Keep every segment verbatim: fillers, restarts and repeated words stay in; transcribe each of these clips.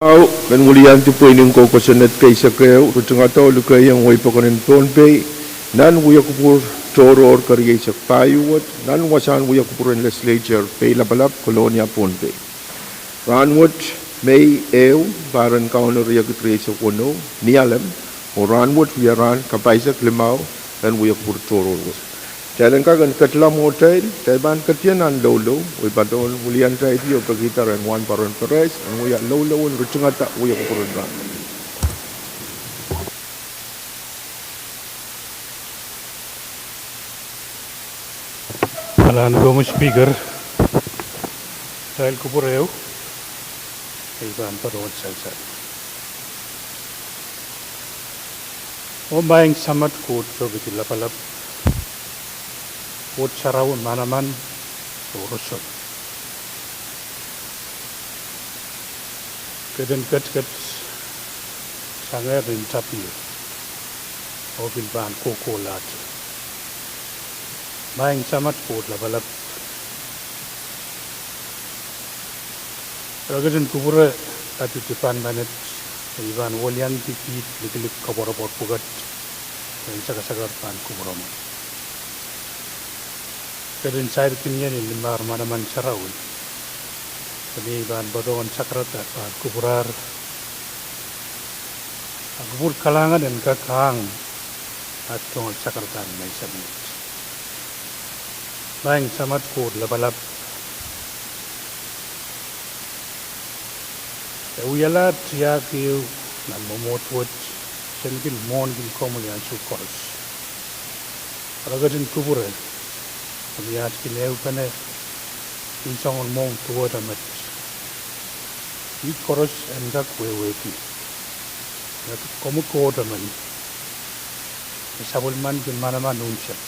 Au, men wiliandi pweinen kou kosonned keisek ehu, ritingada oh lukehiong wehi pokon en Pohnpei nan wia kupwur tohrohr kerieisek pahieu wet, nan wasahn wia kupwur en Legislature, Peilapalap, Kolonia, Pohnpei. Rahnwet, Mei ehu, pahr en Kauno riekid rieisek weneu, Nialem, oh rahnwet wia rahn kapahisek limau en wia kupwur tohrohr wet. Kitail en kak en ketla mwohtail, kitail pahn ketien nan loulou, oh I patohwan wiliandi oh pekihda ren wahnpoaron Peres en wia loulou en ritingada wia kupwur en rahn. Kalahngan komwi Speaker, kitail kupwure ehu, I pahn patohwan sansal. Oh maing Samat Koht Pwukat Lapalap, Koht sarawi manaman oh roson. Ketin ketiket sangehr nin tapio, oh pil pahn kohkohlahte. Maing Samat Koht Lapalap, re ketin kupwure pati dipan menet, I pahn wiliandi kiht likilik koapworopwor pwukat en sakasaker pahn kupwuromwi. Ketin sair kiniei ni limar manaman sarawi, pwe I pahn patohwan sakarada pahn kupwurahr. A kupwur kalahngan en kak ahng at tungoal sakaradahn menseng wet. Maing Samat Koht Lapalap, e wialahr tiahk ehu nan mwomwohd wet, sen kin mwohnki komwi ansou koaros. Re ketin kupwure, komwi at kin ehupene, kin soangen mwohng duwehte met. Kiht koaros en kak wehwehki me komwi Koht emen, me sapwellimanki manaman unsek,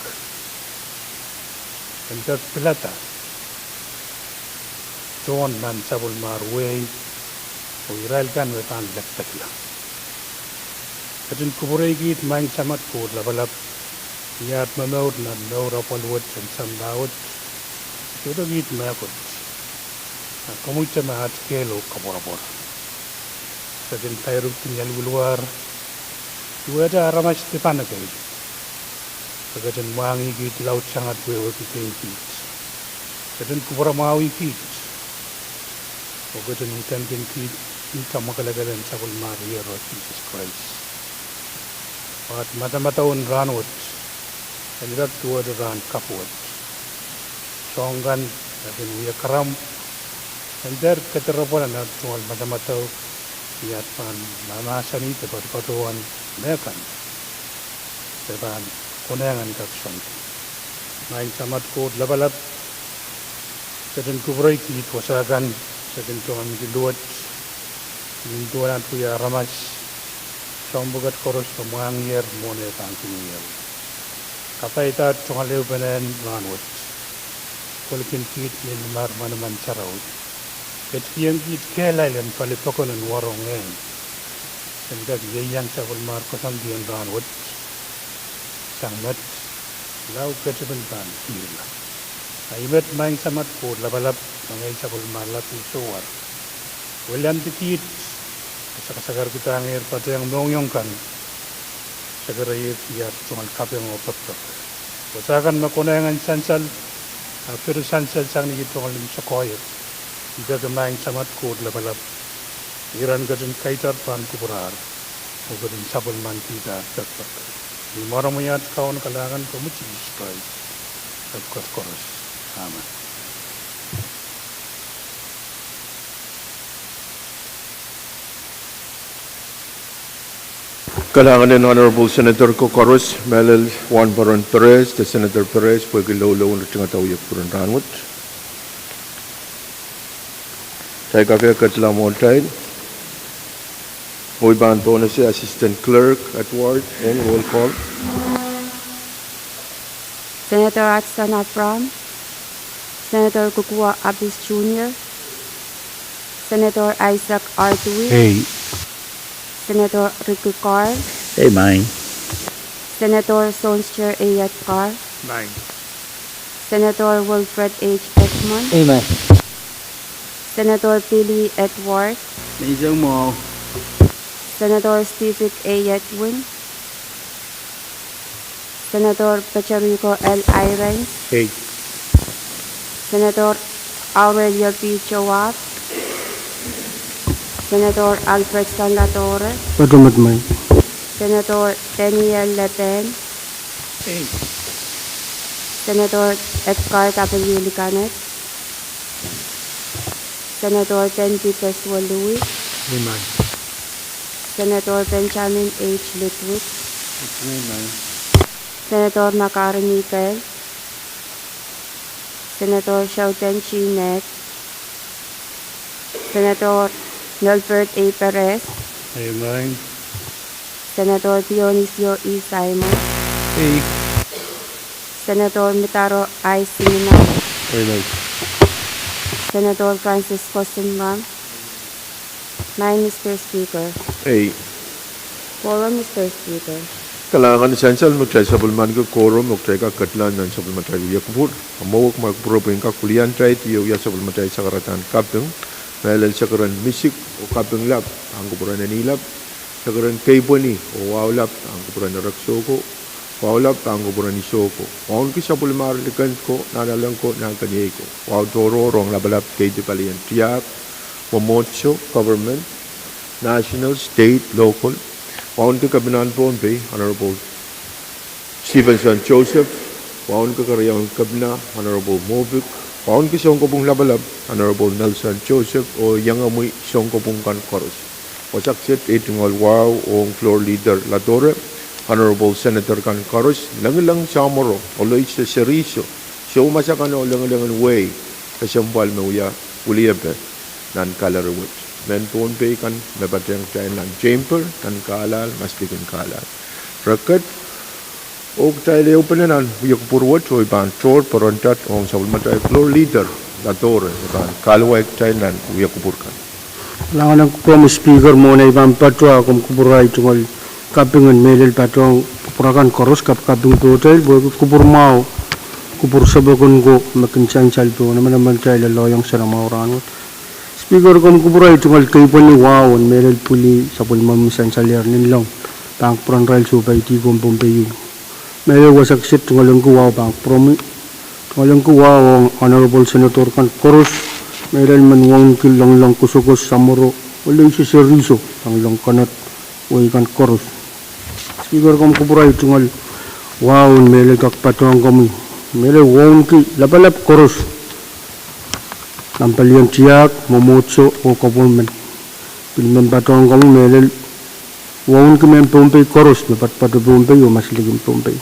en kak pilada tohn nan sapwellimar wehi, oh irail kan me pahn lekdekla. Ketin kupwurei kiht maing Samat Koht Lapalap, ni at momour nan mour apwal wet en sampah wet, sohte kiht mehkot, a komwite me at kehl oh koapworopwor. Ketin kairukdi ni aluweluwar, duwehte aramas dipan ekei, re ketin mwahngih kiht laud sang at wehwehki pein kiht. Ketin kupwuramwahwih kiht, oh ketin uhdahn kin kiht, ihte mwakelekel en sapwellimar Iehro Sises Krais. At madamadau en rahnwet en kak duwehte rahn kapw wet. Soahng kan me kin wia karamw, en dehr kediropwala nan tungoal madamadau, ni at pahn mahmahsanih de patopatohwan mehkan, de pahn konehng en kak soangen. Maing Samat Koht Lapalap, ketin kupwurei kiht wasa kan, se kin tungoal lih luwet, nin duwen at wia aramas, soahng pwukat koaros me mwahngiher mwohn eh pahn kin wiawi. Kapaida tungoal ehupenen rahnwet, pwelekin kiht ni limar manaman sarawi. Ketikihong kiht kehlail en pali pokon en warehng ngehn, en kak ieiang sapwellimar koasoandi en rahnwet, sang met lao ketipin pahn kihrla. A I met maing Samat Koht Lapalap, ma ngehi sapwellimar lap iei souwar, wiliandi kiht, sakasakarkihdahngehr patehng mohngiong kan, sekeriehki at tungoal kaping oh pekpek. Wasa kan me konehng en sansal, a pere sansal sang ni tungoal imwsekoahiek, I peki maing Samat Koht Lapalap, iren ketin kaitar pahn kupwurahr, oh ketin sapwellimankihda pekpek. Ni mwaromwi at Kaun kalahngan komwi Sises Krais, epwukat koaros. Amen. Kalahngan en Honorable Senator ko koaros, mehlel wahnpoaron Peres de Senator Peres pwehki loulou en ritingada wia kupwur en rahnwet. Kitail kak ketla mwohtail. Oh I pahn pohnese Assistant Clerk Edward en roll call. Senator Hudson Abraham, Senator Kukua Abbis Junior, Senator Isaac R. Dewey, Senator Ricky Carl, Senator Sounster A. Edgar, Senator Wilfred H. Eggman, Senator Billy Edward. Menseng mwahu. Senator Stephen A. Edwin. Senator Patorico L. Irons. Ei. Senator Aurelio P. Joab. Senator Alfred Sanlatore. Patohwan mwahu. Senator Daniel Leben. Ei. Senator Edgar W. Liganet. Senator Ben Peters Welui. Amen. Senator Benjamin H. Ludwig. Amen. Senator Makari Mikael. Senator Sheldon G. Ned. Senator Nelbert A. Perez. Amen. Senator Dionisio E. Simon. Ei. Senator Mitaro I. Simina. Amen. Senator Francisco Simram. Mwahu, Mister Speaker. Ei. Quorum, Mister Speaker. Kalahngan sansal me kitail sapwellimaniki quorum me kitail kak ketilahng nan sapwellimatail wia kupwur. Mwowe kumwail kupwuro pwehn kak wiliandi ieu wia sapwellimatail sakaradahn kaping. Mehlel sakaradahn misik oh kaping lap, pahn kupwuren eni lap. Sakaradahn keipweni oh wahu lap, pahn kupwuren erek soko. Wahu lap, pahn kupwuren isoko. Wauneki sapwellimar liken ko, nanalek ko, nahnkeniei ko. Wahu tohrohr ong lapalap, keidi palien tiahk, mwomwohdiso, government, national, state, local. Wauneki Kepinahn Pohnpei, Honorable Stephenson Joseph, wauneki keriaun kepina, Honorable Moffitt, wauneki sounkopwung lapalap, Honorable Nelson Joseph, oh iengomwi sounkopwung kan koaros. Wasa kiset ei tungoal wahu ong floor leader Latore, Honorable Senator kan koaros, lengileng samworo, oleisek serihso, soumas akan oh lengilengen wehi, kesempwal me wia wuliepe nan gallery wet. Mehn Pohnpei kan me patehng kitail nan chamber, nan Carlisle, maslikin Carlisle. Reket, oh kitail ehupene nan wia kupwur wet, oh I pahn tohr peren dah ong sapwellimatail floor leader Latore, me pahn kahluwa kitail nan wia kupwur kan. Kalahngan ong kupwuromwi Speaker, mwohn ei pahn patohwan kupwuromwi tungoal kaping en mehlel patohwan kupwur akan koaros, kapikaping pohtail, pwehki kupwur mwahu, kupwur sapwokon ko me kin sansal pohn emenemen kitail loallohiong soanamwahu rahnwet. Speaker, komw kupwuromwi tungoal keipweni wahu en mehlel pwili sapwellimomwi me sansalehr Ninleng, pahn kupwuren irail sohpeidi ko Pohnpei. Mehlel wasa kiset tungoal ongki wahu pahn kupwuromwi, tungoal ongki wahu ong Honorable Senator kan koaros, mehlel men wauneki lengileng kosokos samworo, oleisek serihso, lengileng konot, wehi kan koaros. Speaker, komw kupwuromwi tungoal wahu en mehlel kak patohwan komwi, mehlel wauneki lapalap koaros, nan palien tiahk, mwomwohdiso oh government. Pil men patohwan komwi mehlel wauneki mehn Pohnpei koaros me patopato Pohnpei oh maslikin Pohnpei.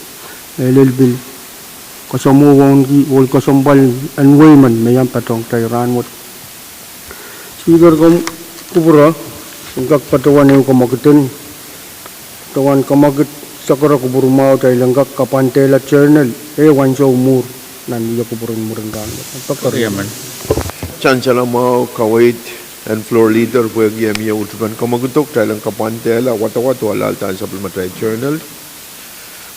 Mehlel pil kasamwo wauneki ohl kesempwal en wehi men me iang patohwan kitail rahnwet. Speaker, komw kupwuro, en kak patohwan ehu kamwekid en, patohwan kamwekid sakara kupwur mwahu kitail en kak kapwandehla journal, eh, ansou mwuhr, nan wia kupwur en mwurin rahnwet. Pekeriamen. Sansal mwahu, kaweid en floor leader, pwehki e mie utupen kamwekido kitail en kapwandehla wadawad oh alahldahn sapwellimatail journal.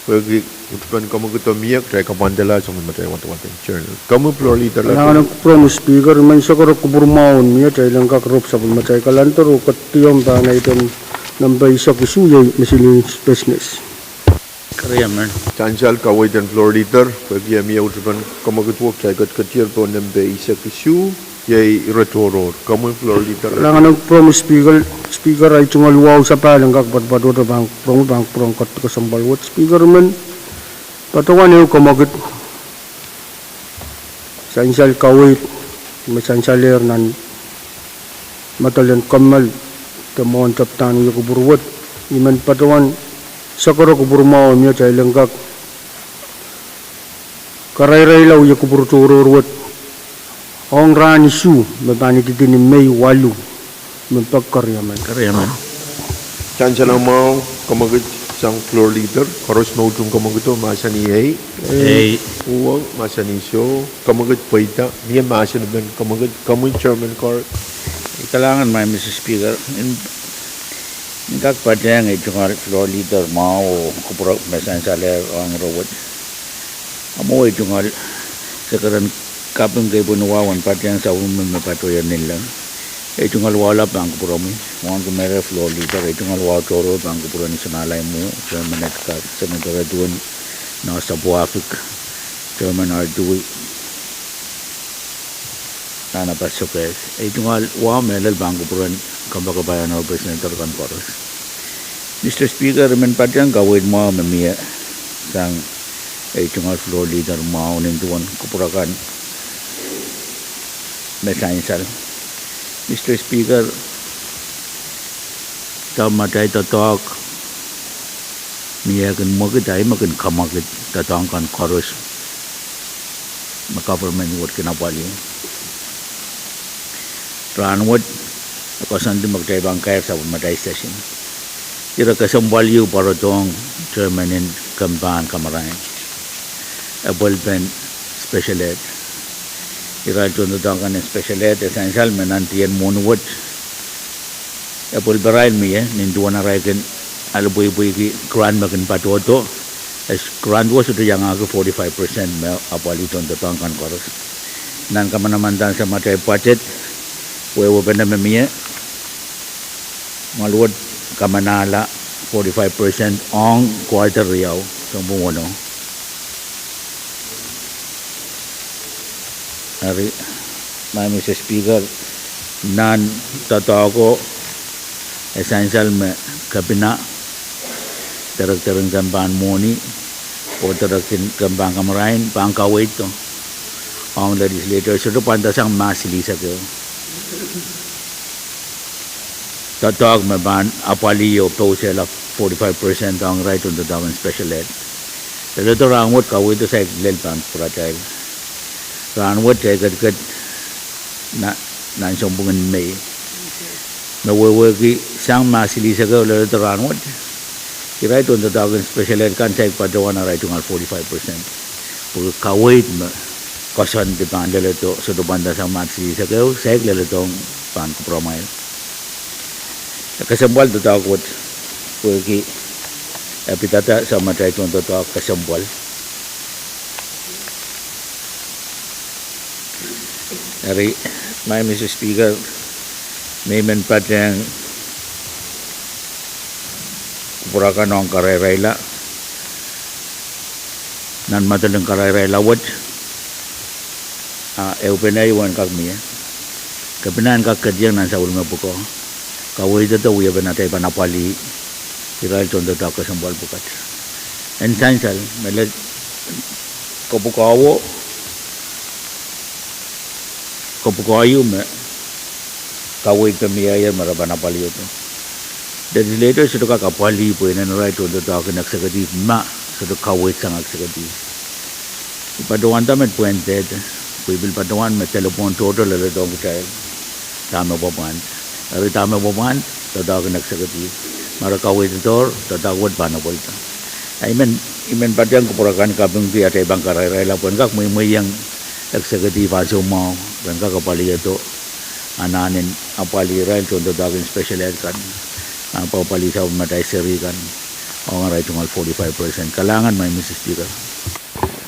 Pwehki utupen kamwekido mie kitail kapwandehla sapwellimatail wadawad en journal. Komwi floor leader. Kalahngan ong kupwuromwi Speaker, I men sakara kupwur mwahu en mie kitail en kak rop sapwellimatail calendar oh ketido pahn item nempe eisek isuh, iei miscellaneous business. Keriamen. Sansal, kaweid en floor leader, pwehki e mie utupen kamwekido kitail ketiketier pohn nempe eisek isuh, iei ire tohrohr. Komwi floor leader. Kalahngan ong kupwuromwi Speaker, Speaker, ei tungoal wahu sapahl en kak patopato pahn kupwuromwi, pahn kupwuren ketiketier kesempwal wet Speaker men. Patohwan ehu kamwekid, sansal kaweid me sansalehr nan medelen kommoal de mwohn tepdahn wia kupwur wet, I men patohwan sakara kupwur mwahu en mie kitail en kak karairahla wia kupwur tohrohr wet ong rahn isuh me pahn ididin Mei waluh. Men pekeriamen. Keriamen. Sansal mwahu, kamwekid sang floor leader, koaros me utung kamwekido mahsanih ei. Ei. Uhwong mahsanih soh, kamwekid pweida, mie mahsen en kamwekid, komwi chairman kor. Kalahngan, Madam Speaker, en, en kak patehng ei tungoal floor leader mwahu oh kupwur me sansalehr ong ire wet. Amwo ei tungoal sakaradahn Kaping kei pwehn wahu en patehng sapwellime me patohier ninleng. Ei tungoal wahu lap pahn kupwuromwi, wauneki me floor leader. Ei tungoal wahu tohrohr pahn kupwuren Sanalai Mwo, chairman en kak, Senator Edwin Noah Sapwavik, chairman R two E, Nana Pastor Kes. Ei tungoal wahu mehlel pahn kupwuren kompoakepahi, Honorable Senator kan koaros. Mister Speaker, I men patehng kaweid mwahu me mie sang ei tungoal floor leader mwahu nin duwen kupwur akan me sansal. Mister Speaker, dahme atail doadoahk mie kin mwekid, ahi me kin kamwekid doadoahk kan koaros me government wet kin apwalih. Rahnwet, e koasoandi me kitail pahn kair sapwellimatail session. Ire kesempwal ieu pwarodohng chairman en kempahn kamarain, epwelpen special ed. Irail tohndoadoahk kan en special ed, e sansal me nan dien mwohni wet, epwelparail mie nin duwen arail kin alehpweipweiki grant me kin patohdo. E grant wet sohte iangahki forty-five percent me apwalih tohndoadoahk kan koaros. Nan kamanamandan samatail budget, wehwehpene me mie, ngal wet kamanahla forty-five percent ong quarter riau, sounpwong weneu. Eri, Madam Mister Speaker, nan doadoahko, e sansal me kepina, director en kempahn mwohni, oh director en kempahn kamarain pahn kaweid ong legislators sohte pwandasang Mahs silihsek ehu doadoahk me pahn apwalih oh pousehla forty-five percent ong irail tohndoadoahk en special ed. Leledo rahnwet kaweid saik lel pahn pwuratail. Rahnwet e ketiket nan sounpwong en Mei me wehwehki sang Mahs silihsek ehu leledo rahnwet, irail tohndoadoahk en special ed kan saik patohwan arail tungoal forty-five percent. Pwe kaweid me koasoandi pahn leledo sohte pwandasang Mahs silihsek ehu, saik leledo pahn kupwuramwail. E kesempwal doadoahk wet, pwehki e pidada samatail tohndoadoahk kesempwal. Eri, Madam Mister Speaker, me I men patehng kupwur akan ong karairaila nan medilong karairaila wet, a ehupene ieu en kak mie. Kepina en kak ketieng nan sapwellime pwukoa. Kaweidodo wiepen atail pahn apwalih irail tohndoadoahk kesempwal pwukat. En sansal me lel kopwukoa, kopwukoa ieu me kaweid me mieier me re pahn apwalihdo. Legislators sohte kak apwalih pwe inenen irail tohndoadoahk en executive ma sohte kaweid sang executive. I patohwanda met pwehn dehde, pwe I pil patohwan me delepwohn tohto leledohng kitail dahme pwapwand. Eri dahme pwapwand, doadoahk en executive. Ma re kaweidodohr, doadoahk wet pahn apwalihda. A I men, I men patehng kupwur akan kapingki atail pahn karairaila pwehn kak mweimweiong executive ansou mwahu pwehn kak apwalihdo anahnen apwalih irail tohndoadoahk en special ed kan, a pahn apwalih sapwellimatail seri kan ong arail tungoal forty-five percent. Kalahngan, Madam Mister Speaker.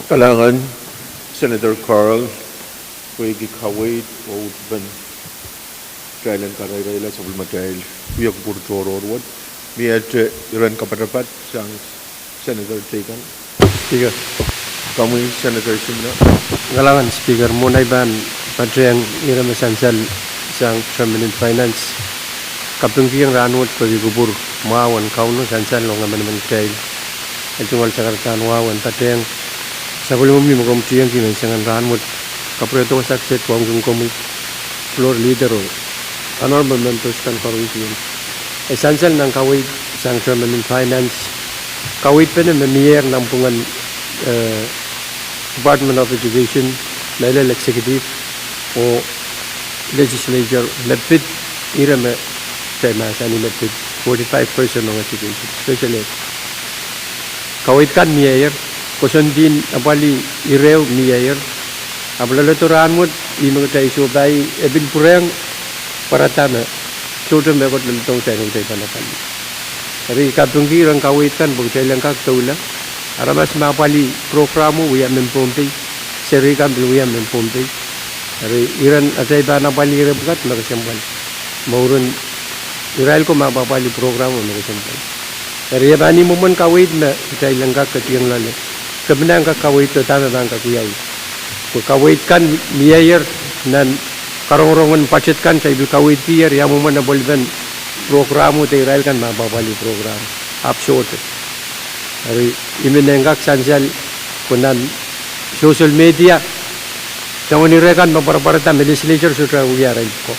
Kalahngan, Senator Carl, pwehki kaweid oh uhden kitail en karairaila sapwellimatail wia kupwur tohrohr wet. Miehte iren kapatapat sang Senator teikan. Speaker. Komwi Senator Simino. Kalahngan Speaker, mwohn ei pahn patehng ire me sansal sang Chairman en Finance, kapingkihong rahnwet pwehki kupwur mwahu en Kauno sansal ong emenemen kitail. E tungoal sakaradahn wahu en patehng sapwellimomwi me komw tiengki men sengen rahnwet. Kapwuredo wasa kiset wauneki komwi floor leader oh honorable members kan koaruhsie. E sansal nan kaweid sang Chairman en Finance, kaweidpene me mieier nanpwungen, eh, Department of Education, mehlel executive oh legislature me pid ire me kitail mahsanih me pid forty-five percent ong education, special ed. Kaweid kan mieier, koasoandien apwalih ire mieier. Ahpw leledo rahnwet, ih me kitail sohpai, e pil pwurehng pwarada me sohte mehkot leledohng kitail me kitail pahn apwalih. Eri I kapingki iren kaweid kan pwe kitail en kak doula. Aramas me apwalih program wia mehn Pohnpei. Seri kan pil wia mehn Pohnpei. Eri iren atail pahn apwalih ire pwukat me kesempwal. Mouren irail ko me apwalih program me kesempwal. Eri e pahn ih mwomwen kaweid me kitail en kak ketieng loale. Kepina en kak kaweid dahme pahn kak wiawi. Pwe kaweid kan mieier nan karongorongen budget kan kitail pil kaweidkier ia mwomwen apwalipen program de irail kan me apwalih program. Ahpw sohte. Eri I men en kak sansal pwe nan social media, soangen ire kan me pwarapwarada me legislature sohte wia arail pwukoa.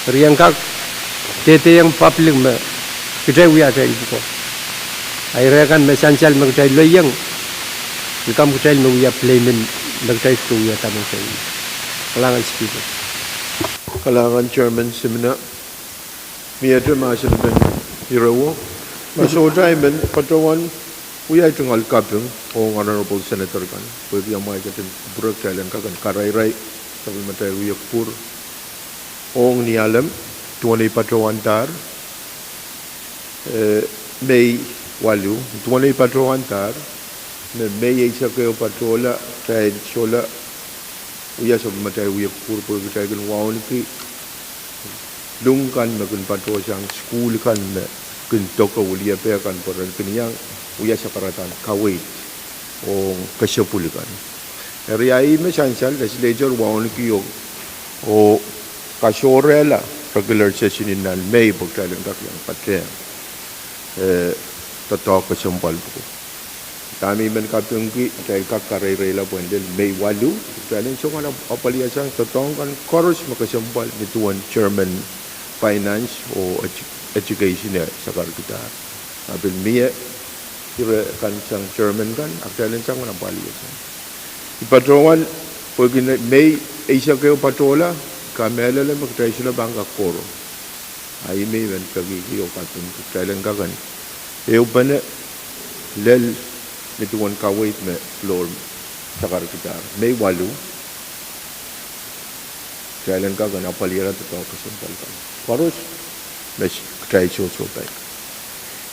Eri en kak dehdehiong public me kitail wia atail pwukoa. A ire kan me sansal me kitail loieng, I kam kitail me wia blame en me kitail sohte wia dahme kitail wia. Kalahngan Speaker. Kalahngan Chairman Simina. Miehte mahsen pen irewo. Ma sohte I men patohwan wia tungoal kaping ong Honorable Senator kan pwehki amwail ketin kupwure kitail en kak en karairai sapwellimatail wia kupwur ong ni alem, duwen ei patohwandahr, eh, Mei waluh, duwen ei patohwandahr, me Mei eisek ehu patohla, kitail solahr wia sapwellimatail wia kupwur pwehki kitail kin wauneki lung kan me kin patohsang sukuhl kan me kin doke wiliepe kan pwe ren kin iang wia sakaradahn kaweid ong kesepwil kan. Eri a ih me sansal legislature wauneki oh, oh kasohrehla regular session en nan Mei pwe kitail en kak iang patehng, eh, doadoahk kesempwal pwuko. Dahme I men kapingki, kitail kak kareireila pwe en lel Mei waluh, kitail en song kan ap-, apwalihasang doadoahk kan koaros me kesempwal ni duwen chairman finance oh edu-, education e sakarkidahr. A pil mie ire kan sang chairman kan, a kitail en song kan apwalihasang. I patohwan, pwehki Mei eisek ehu patohla, kamehlele me kitail solahr pahn kak kohro. A ih me I men pekihki oh kapingki kitail en kak en ehupene lel ni duwen kaweid me floor sakarkidahr Mei waluh. Kitail en kak en apwalihada doadoahk kesempwal kan koaros me kitail sohsohpai.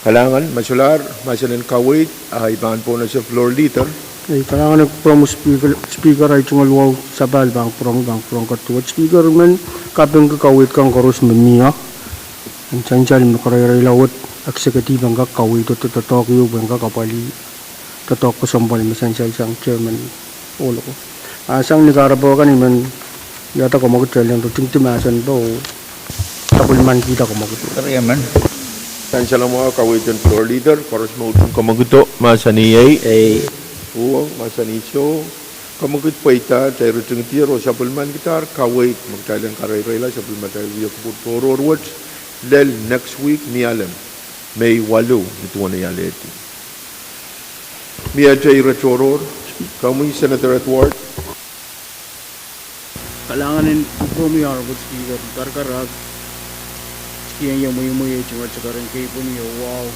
Kalahngan, ma solahr mahsen en kaweid, a I pahn pwong as a floor leader. Ei, kalahngan en kupwuromwi Speaker, Speaker, ei tungoal wahu sapahl pahn kupwuromwi, pahn kupwuromwi kaduwet Speaker, I men kapingki kaweid kan koaros me mie. En sansal me kareireila wet executive en kak kaweid oh doadoahk ehu pwe en kak apwalih doadoahk kesempwal me sansal sang chairman ohl ko. A sang ni kahrepe kan I men wiahda kamwekid kitail en ritingdi mahsen pwuko, sapwellimanikihda kamwekid. Sansal mwahu kaweid en floor leader, koaros me utung kamwekido mahsanih ei. Ei. Uhwong mahsanih soh. Kamwekid pweida, kitail ritingdier oh sapwellimanikidahr kaweid me kitail en kareireila sapwellimatail wia kupwur tohrohr wet lel next week ni alem, Mei waluh, ni duwen ei alehdi. Miehte ire tohrohr, komwi Senator Edward. Kalahngan en kupwuromwi Honorable Speaker, karakarahk, kihong ie mweimwei ei tungoal sakaradahn keipweni oh wahu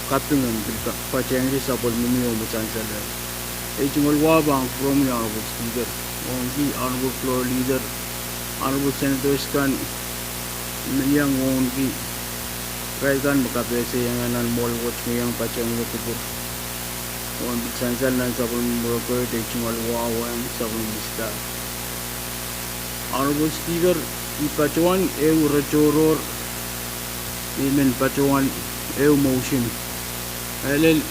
kaping en pil ka-, patehngete sapwellimomwi oh me sansalehr. Ei tungoal wahu pahn kupwuromwi Honorable Speaker, wauneki Honorable Floor Leader, Honorable Senators kan, me iang wauneki irail kan me kapehse iang nan mwohl wet me iang patehng wia kupwur. Wen pil sansal nan sapwellime record ei tungoal wahu ong sapwellime Mister Honorable Speaker, I patohwan ehu ire tohrohr, I men patohwan ehu motion. Mehlel,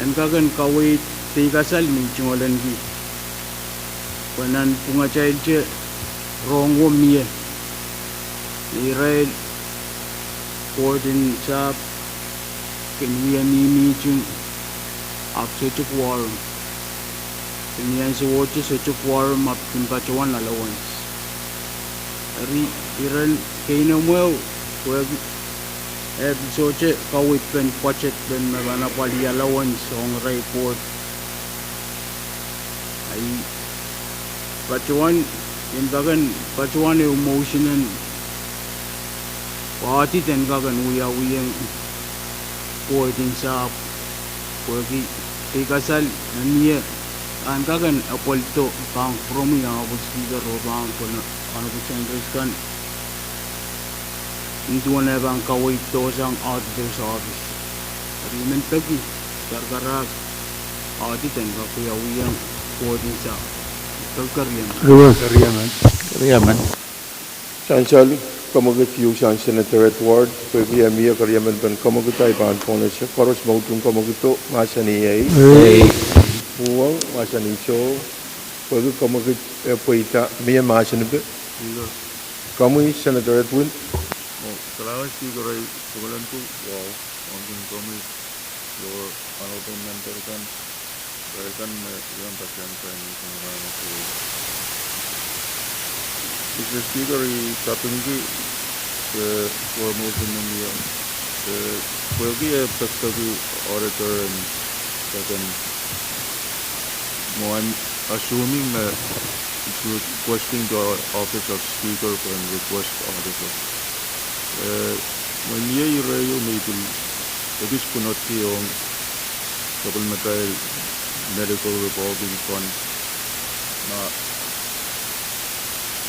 en kak en kaweid peikasal me I tungoal ahneki. Pwe nanpwungatail te rohng wo mie. Irail board en sahpw kin wia mihmihte ahpw sohte quorum. Kin wia ansou wet sohte quorum ahpw kin patohwan allowance. Eri iren keinemwehu, pwehki e pil sohte kaweid pen budget pen me pahn apwalih allowance ong irail board. Ei patohwan, en kak en patohwan ehu motion en pahdi en kak en wiawiong board en sahpw, pwehki peikasal me mie, en kak en apwalido pahn kupwuromwi Honorable Speaker oh pahn Honorable Senators kan, nin duwen eh pahn kaweid dohsang auditor's office. Eri I men peki, karakarahk, audit en kak wiawi ong board ni sa. Keriamen. Keriamen. Keriamen. Sansal, kamwekid ieu sang Senator Edward, pwehki e mie keriamen pen kamwekid, I pahn pwonese koaros me utung kamwekido mahsanih ei. Ei. Uhwong mahsanih soh, pwehki kamwekid e pweida mie mahsen pe. Komwi Senator Edwin. Oh, kalahngan Speaker, ei, pokelen tu, wow, ongkin komwi, your honorable member kan, member kan, eh, iang patehng pahn iang kong rang ko. Mister Speaker, I kapingki, eh, formal komiti, eh, pwehki e pekipeki auditor en second. Mwo, I'm assuming me it is requesting the office of speaker for a request auditor. Eh, mwein mie ire ieu me I pil ekis pwunodki ong supplemental medical revolving fund. Ma,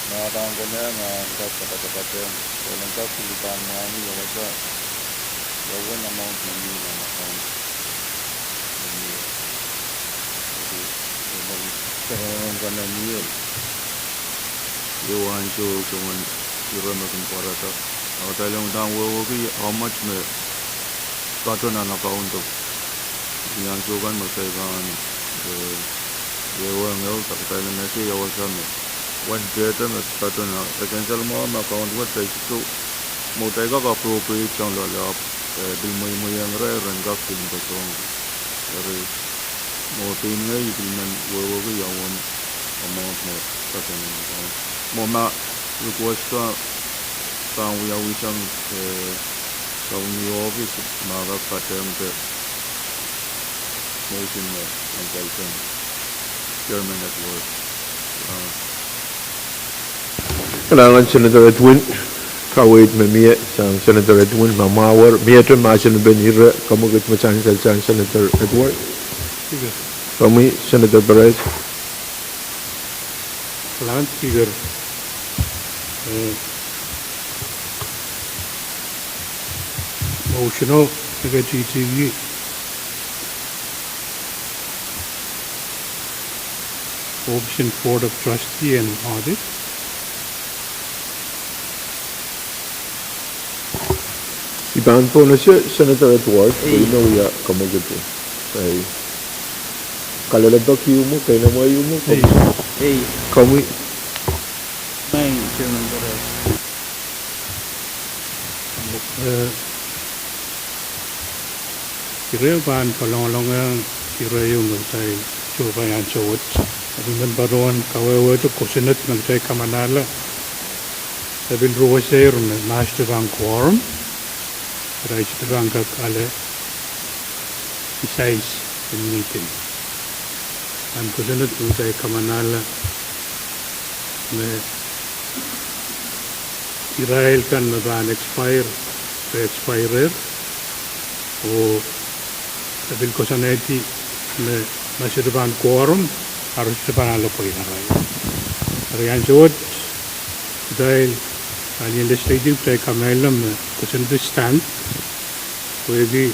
ma pahn konehng ah kak kapatapatehng, soangen kak pil pahn mwahngih wasa, wasa amount me mie nan account. Mie. Eri, soangen, soangen kanengieng. Ieu ansou soangen ire me kin pwarada. Atail ong dahme wehwehki how much me patoh nan account o. Ni ansou kan me kitail pahn, eh, wehwehki, atail en ese ia wasa me, wen dehde me patoh nan, e kin sal mwahu me account wet kitail sohte, mwo kitail kak appropriate sang loale ahpw, eh, pil mweimweiong irail, ren kak pil patohng. Eri, mwo pein ngehi I pil men wehwehki ia uwen amount me patoh nan account. Mwo ma request kan pahn wiawi sang, eh, sang ni office, ma kak patehng de motion me consultant chairman at work. Ah. Kalahngan Senator Edwin, kaweid me mie sang Senator Edwin, ma mwahu miehte mahsen pen ire kamwekid me sansal sang Senator Edward. Komwi Senator Perez. Kalahngan Speaker, eh, motion o me ketitiki Office en Board of Trustee en audit. I pahn pwonese Senator Edward, ei, pwe ih me wia kamwekid. Ei. Kalelapak ieu mwo, keinemwe ieu mwo, ei, komwi. Ei. Komwi. Maing, Chairman Perez. Eh, ire pahn kolonglongohng ire ieu me kitail sohpai ansou wet. Eri I men patohwan kawehwehda kosonned me kitail kamanahla, e pil ruwesehr me mahs te pahn quorum, irail sohte pahn kak ale isais en meeting. Nan kosonned me kitail kamanahla me irail kan me pahn expire, re expire-er, oh e pil koasoanehdi me ma sohte pahn quorum, a re sohte pahn ale pweida. Eri ansou wet kitail, ah, ni legislative kitail kamehlele me kosonned stand, pwehki,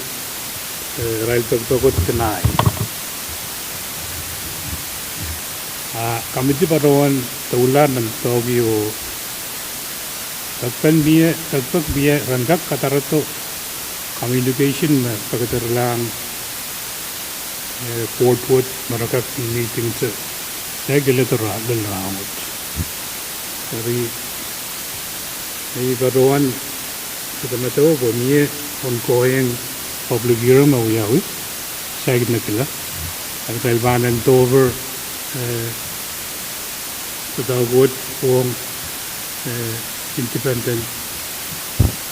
eh, irail pekipek wet deny. Ah, committee patohwan doula nan doadoahk o, pekipek mie, pekipek mie ren kak kadarodo communication me pekederlahng, eh, board wet me re kak meeting te, saik lel rahn wet. Eri, I patohwan sohte medewe pwe mie ongoing public hearing me wiawi, saik nekila. Eri kitail pahn hand over, eh, doadoahk wet ong, eh, independent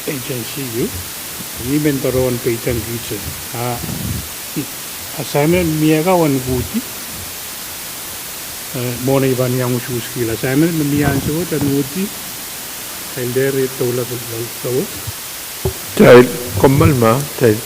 agency ieu. Ih men patohwan peidek kihte. Ah, assignment mie ka wen uhdi. Eh, mwohn ei pahn iang usuhskihla assignment me mie ansou wet, en uhdi. Kitail dehr doula pil lel, kitail kommoal ma, kitail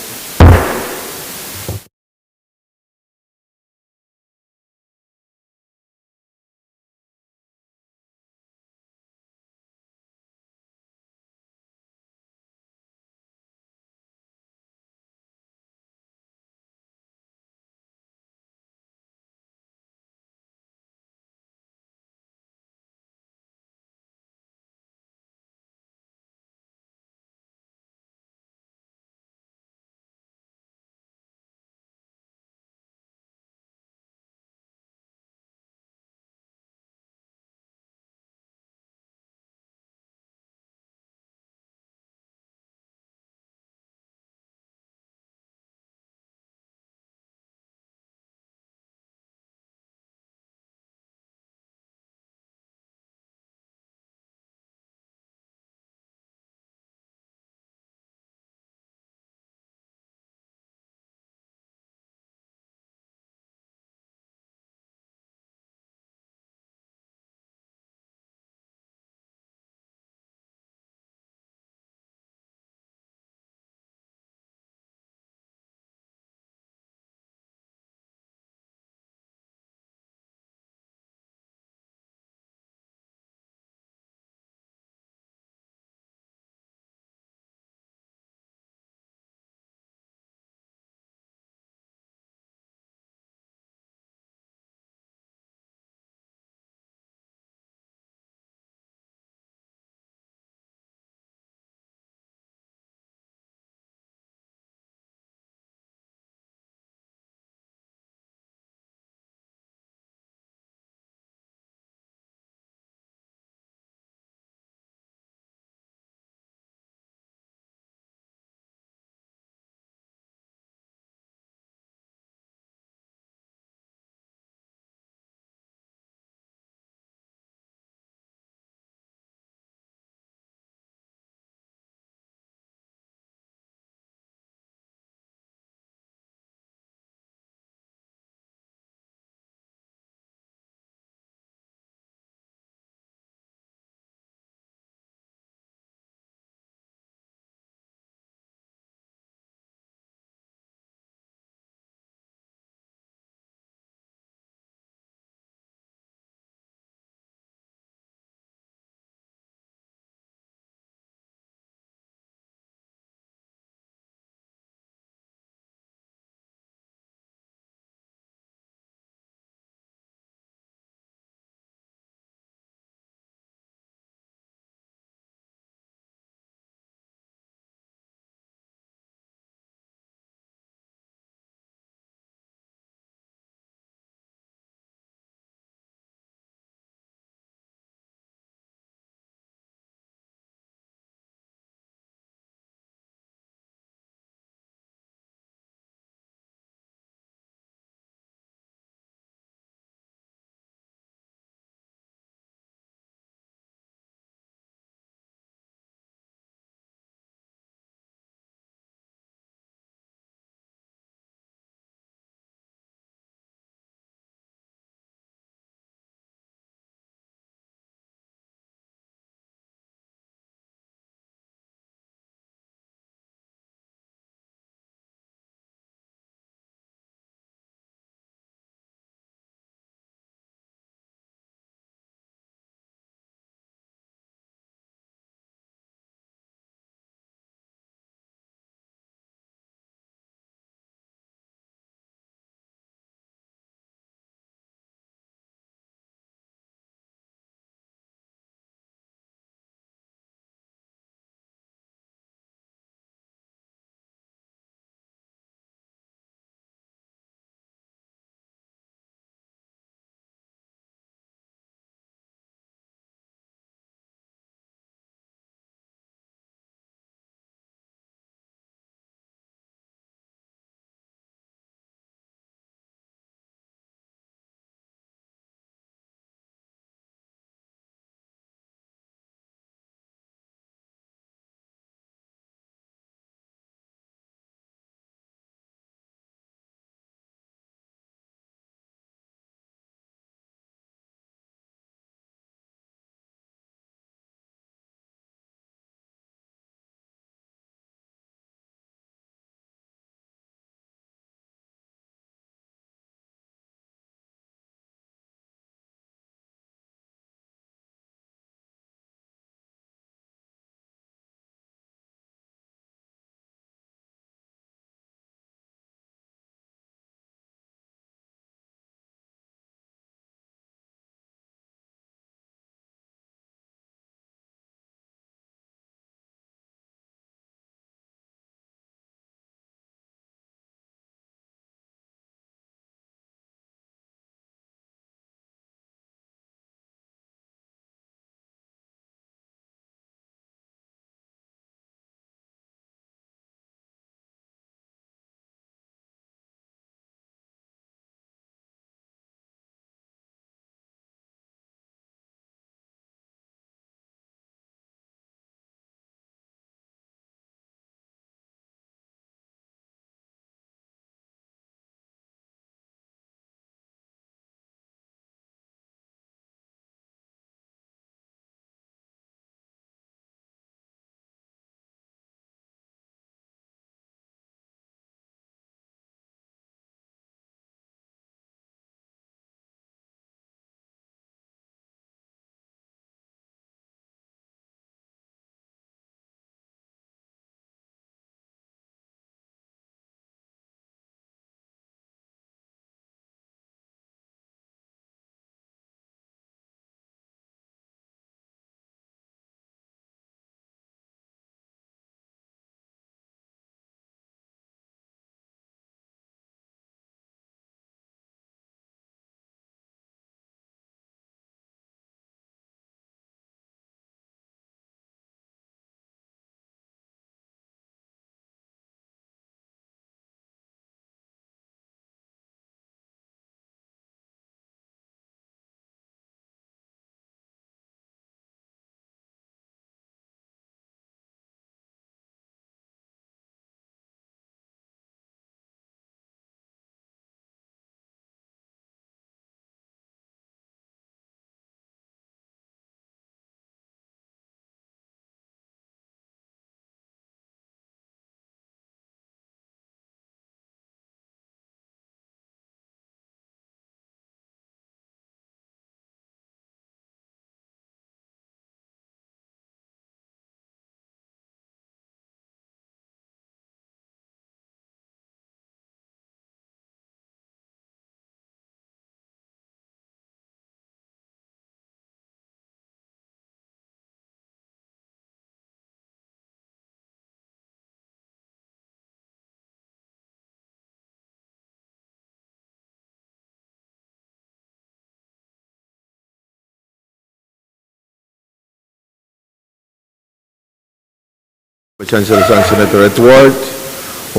Chancellor sang Senator Edward,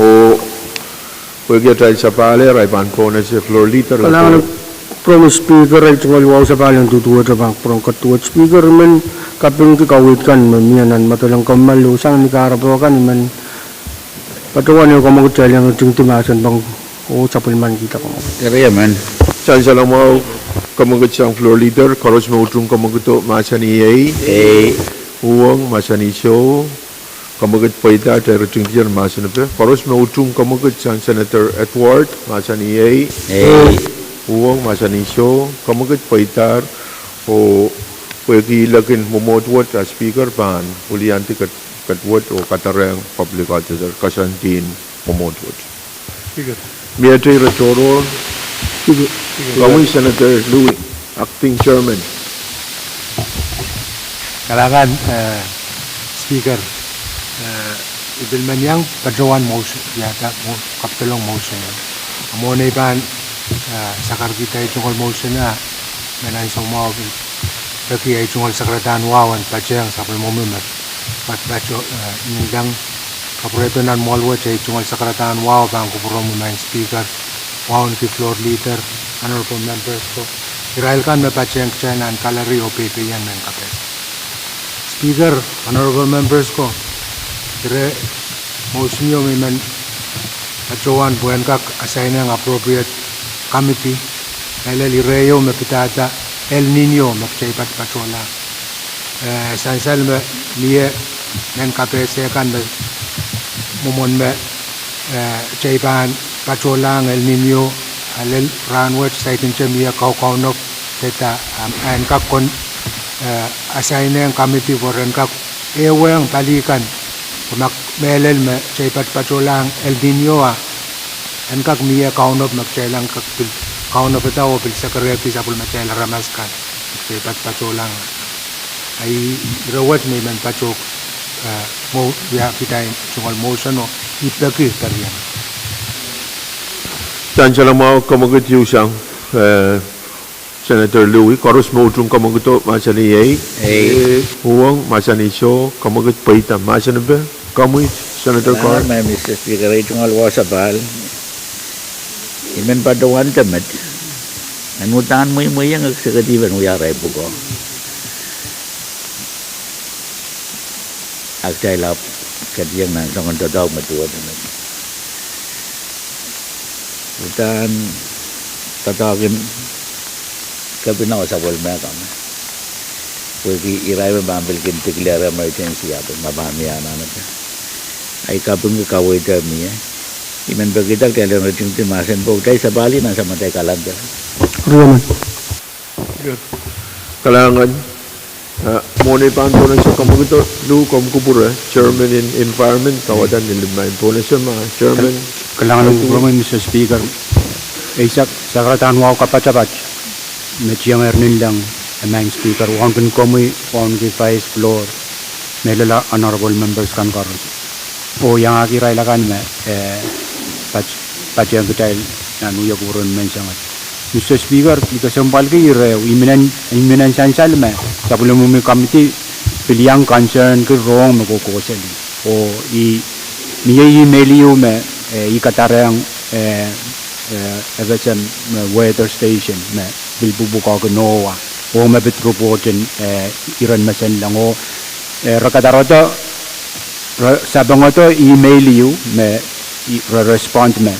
oh pwehki atail sapahl, ahi pahn pohnese floor leader. Kalahngan, Provost Speaker, ei tungoal wahu sapahl en duduwehte pahn kupwuren kaduwet. Speaker, I men kapingki kaweid kan me mie nan Madolengommel oh sang ni kahrepe kan, I men patohwan ehu kamwekid kitail en ritingdi mahsen pahn oh sapwellimanikihda kamwekid. Eri emen. Chancellor mwahu, kamwekid sang floor leader, koaros me utung kamwekido mahsanih ei. Ei. Uhwong mahsanih soh. Kamwekid pweida, atail ritingdier mahsen epe. Koaros me utung kamwekid sang Senator Edward mahsanih ei. Ei. Uhwong mahsanih soh. Kamwekid pweidahr. Oh pwehki ilekin mwomwohd wet, a Speaker pahn wiliandi kat-, kat wet oh kadarehng public auditor koasoandi en mwomwohd wet. Speaker. Miete ire tohrohr. Speaker. Komwi Senator Louis, Acting Chairman. Kalahngan, eh, Speaker, eh, I pil men iang patohwan motion, ia, da, mo-, kapitolong motion. Mwohn ei pahn, eh, sakarkihda ei tungoal motion, a, men ansou mwahu pil peki ei tungoal sakaradahn wahu en patehng sapwellimomwi me pat-, patoh, eh, inengieng kapwurehdo nan mwoahl wet. Ei tungoal sakaradahn wahu pahn kupwuromwi Madam Speaker, wauneki floor leader, honorable members ko, irail kan me patehng kitail nan gallery oh peipeien mehn kapehse. Speaker, honorable members ko, ire motion ieu me I men patohwan pwe en kak assign-ehng appropriate committee, mehlel ire ieu me pidada El Niño me kitail pat-, patohlahng. Eh, sansal me mie mehn kapehse kan me mwomwen me, eh, kitail pahn patohlahng El Niño, a lel rahnwet saikinte mie kaukaunop, deda, am, en kak kon, eh, assign-ehng committee pwe ren kak ehuehng pali kan, pwe ma mehlel me kitail pat-, patohlahng El Niño a, en kak mie kaunop me kitail en kak pil kaunopadahr oh pil sekerehki sapwellimatail aramas kan me kitail pat-, patohlahng. A ih, ire wet me I men patohwan, eh, mwo-, wiahkihda ei tungoal motion oh I peki parian. Chancellor mwahu, kamwekid ieu sang, eh, Senator Louis, koaros me utung kamwekido mahsanih ei. Ei. Uhwong mahsanih soh, kamwekid pweida mahsen epe. Komwi Senator Carr. Kalahngan, Madam Speaker, ei tungoal wahu sapahl. I men patohwan de met. En uhdahn mweimweiong executive en wia arail pwukoa. Ak kitail ahpw ketieng nan soangen doadoahk me duwehte met. Uhdahn doadoahk en kepina oh sapwellime kan. Pwehki irail me pahn pil kin declare emergency ahpw ma pahn mie anahnepe. Ahi kapingki kaweid me mie. I men pekihda kitail en ritingdi mahsen pwukat, kitail sapahl nan samatail kalandar. Kalahngan, eh, mwohn ei pahn pohnese kamwekido, Lou, komw kupwure, Chairman en Environment, kawadahn ni limmen pohnese ma, Chairman. Kal-, kalahngan kupwuromwi, Mister Speaker. Ei sak-, sakaradahn wahu kapatapat me tiengehr ni leng, eh, Madam Speaker, wauneki komwi, wauneki Vice, Floor, mehlel honorable members kan koaros. Oh iangahki irail akan me, eh, pat-, patehng kitail nan wia kupwuren menseng wet. Mister Speaker, I kesempwalki ire, I minen, I minen sansal me sapwellimomwi committee pil iang concern ki rohng me kohkohseli. Oh I, mie email ieu me, eh, I kadarehng, eh, eh, FSM, eh, weather station me pil pwupwukoahki NOAA. Oh me pid report en, eh, iren mesen leng oh, eh, re kadarodo, re sapengdo email ieu me, i-, re respond me,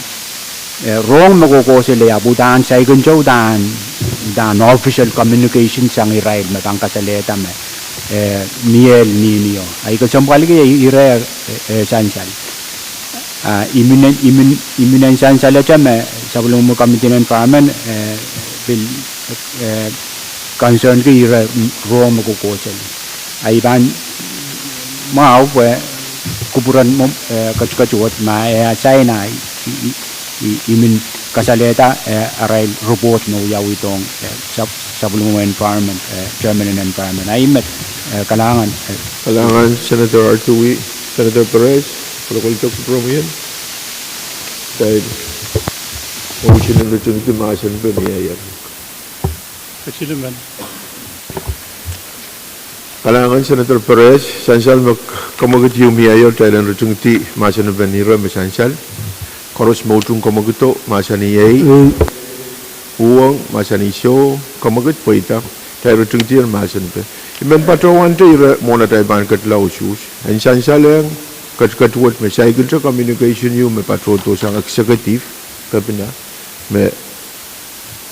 eh, rohng me kohkohseli ahpw uhdahn saikinte uhdahn, uhdahn official communication sang irail me pahn kasalehda me, eh, mie El Niño. Ahi kesempwalki ire, eh, eh, sansal. Ah, I minen, I minen, I minen sansalehte me sapwellimomwi committee en environment, eh, pil, eh, concern ki ire, mm, rohng me kohkohseli. Ahi pahn mwahu pwe kupwuren mwo-, eh, ketiket wet ma e assign ahi, I, I, I, I men kasalehda, eh, arail report me wiawi dohng, eh, sap-, sapwellimomwi environment, eh, Chairman en environment. Ahi met, eh, kalahngan, eh. Kalahngan Senator Artui, Senator Perez, kolokolte kupwuromwi en. Dai, motion en ritingdi mahsen epe mie ier. Kesiluh men. Kalahngan Senator Perez, sansal me kemwekid ieu mie, kitail en ritingdi mahsen en ire me sansal. Koaros me utung kemwekido, mahsanih ei. Uhwong, mahsanih soh. Kemwekid pweida, kitail ritingdi mahsen en ire. I men patohwante ire mwohn atail pahn ketla usuhs. En sansal ong ketiket wet me saikinte communication ieu me patohdo sang executive, kepina, me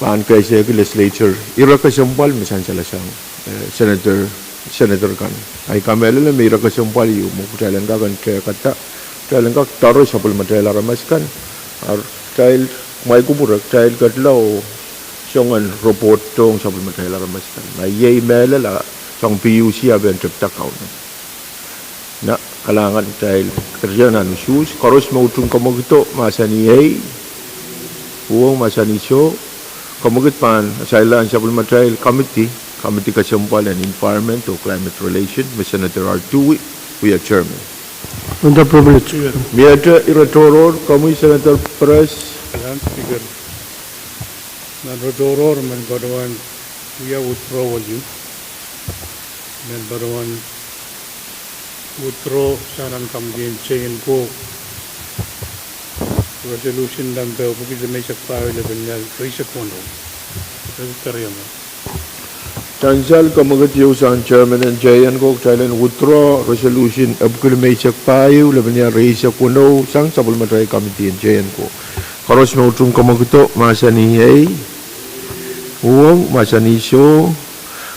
pahn kesehki legislature ire kesempwal me sansalasang, eh, Senator, Senator kan. Ahi kamehlele me ire kesempwal ieu mwo kitail en kak en tehkada, kitail en kak doare sapwellimatail aramas kan, ar kitail, mwail kupwure, kitail ketla oh soangen report ong sapwellimatail aramas kan. Na iei mehlel a soang P U C a pahn tepda Kauno. Na kalahngan, kitail ketikihong nan usuhs, koaros me utung kemwekido, mahsanih ei. Uhwong, mahsanih soh. Kemwekid pahn sansal ong sapwellimatail committee, committee kesempwal en environment oh climate relation, me Senator Artui wia chairman. Underprivileged. Miehte ire tohrohr, komwi Senator Perez. Kalahngan Speaker, nan ire tohrohr men patohwan wia withdrawal ieu. Men patohwan withdraw sang nan committee en J N C O resolution number epwiki limeisek pahieu, lepin ial rieisek weneu. Sansal kemwekid ieu sang chairman en J N C O, kitail en withdraw resolution epwiki limeisek pahieu, lepin ial rieisek weneu, sang sapwellimatail committee en J N C O. Koaros me utung kemwekido, mahsanih ei. Uhwong, mahsanih soh.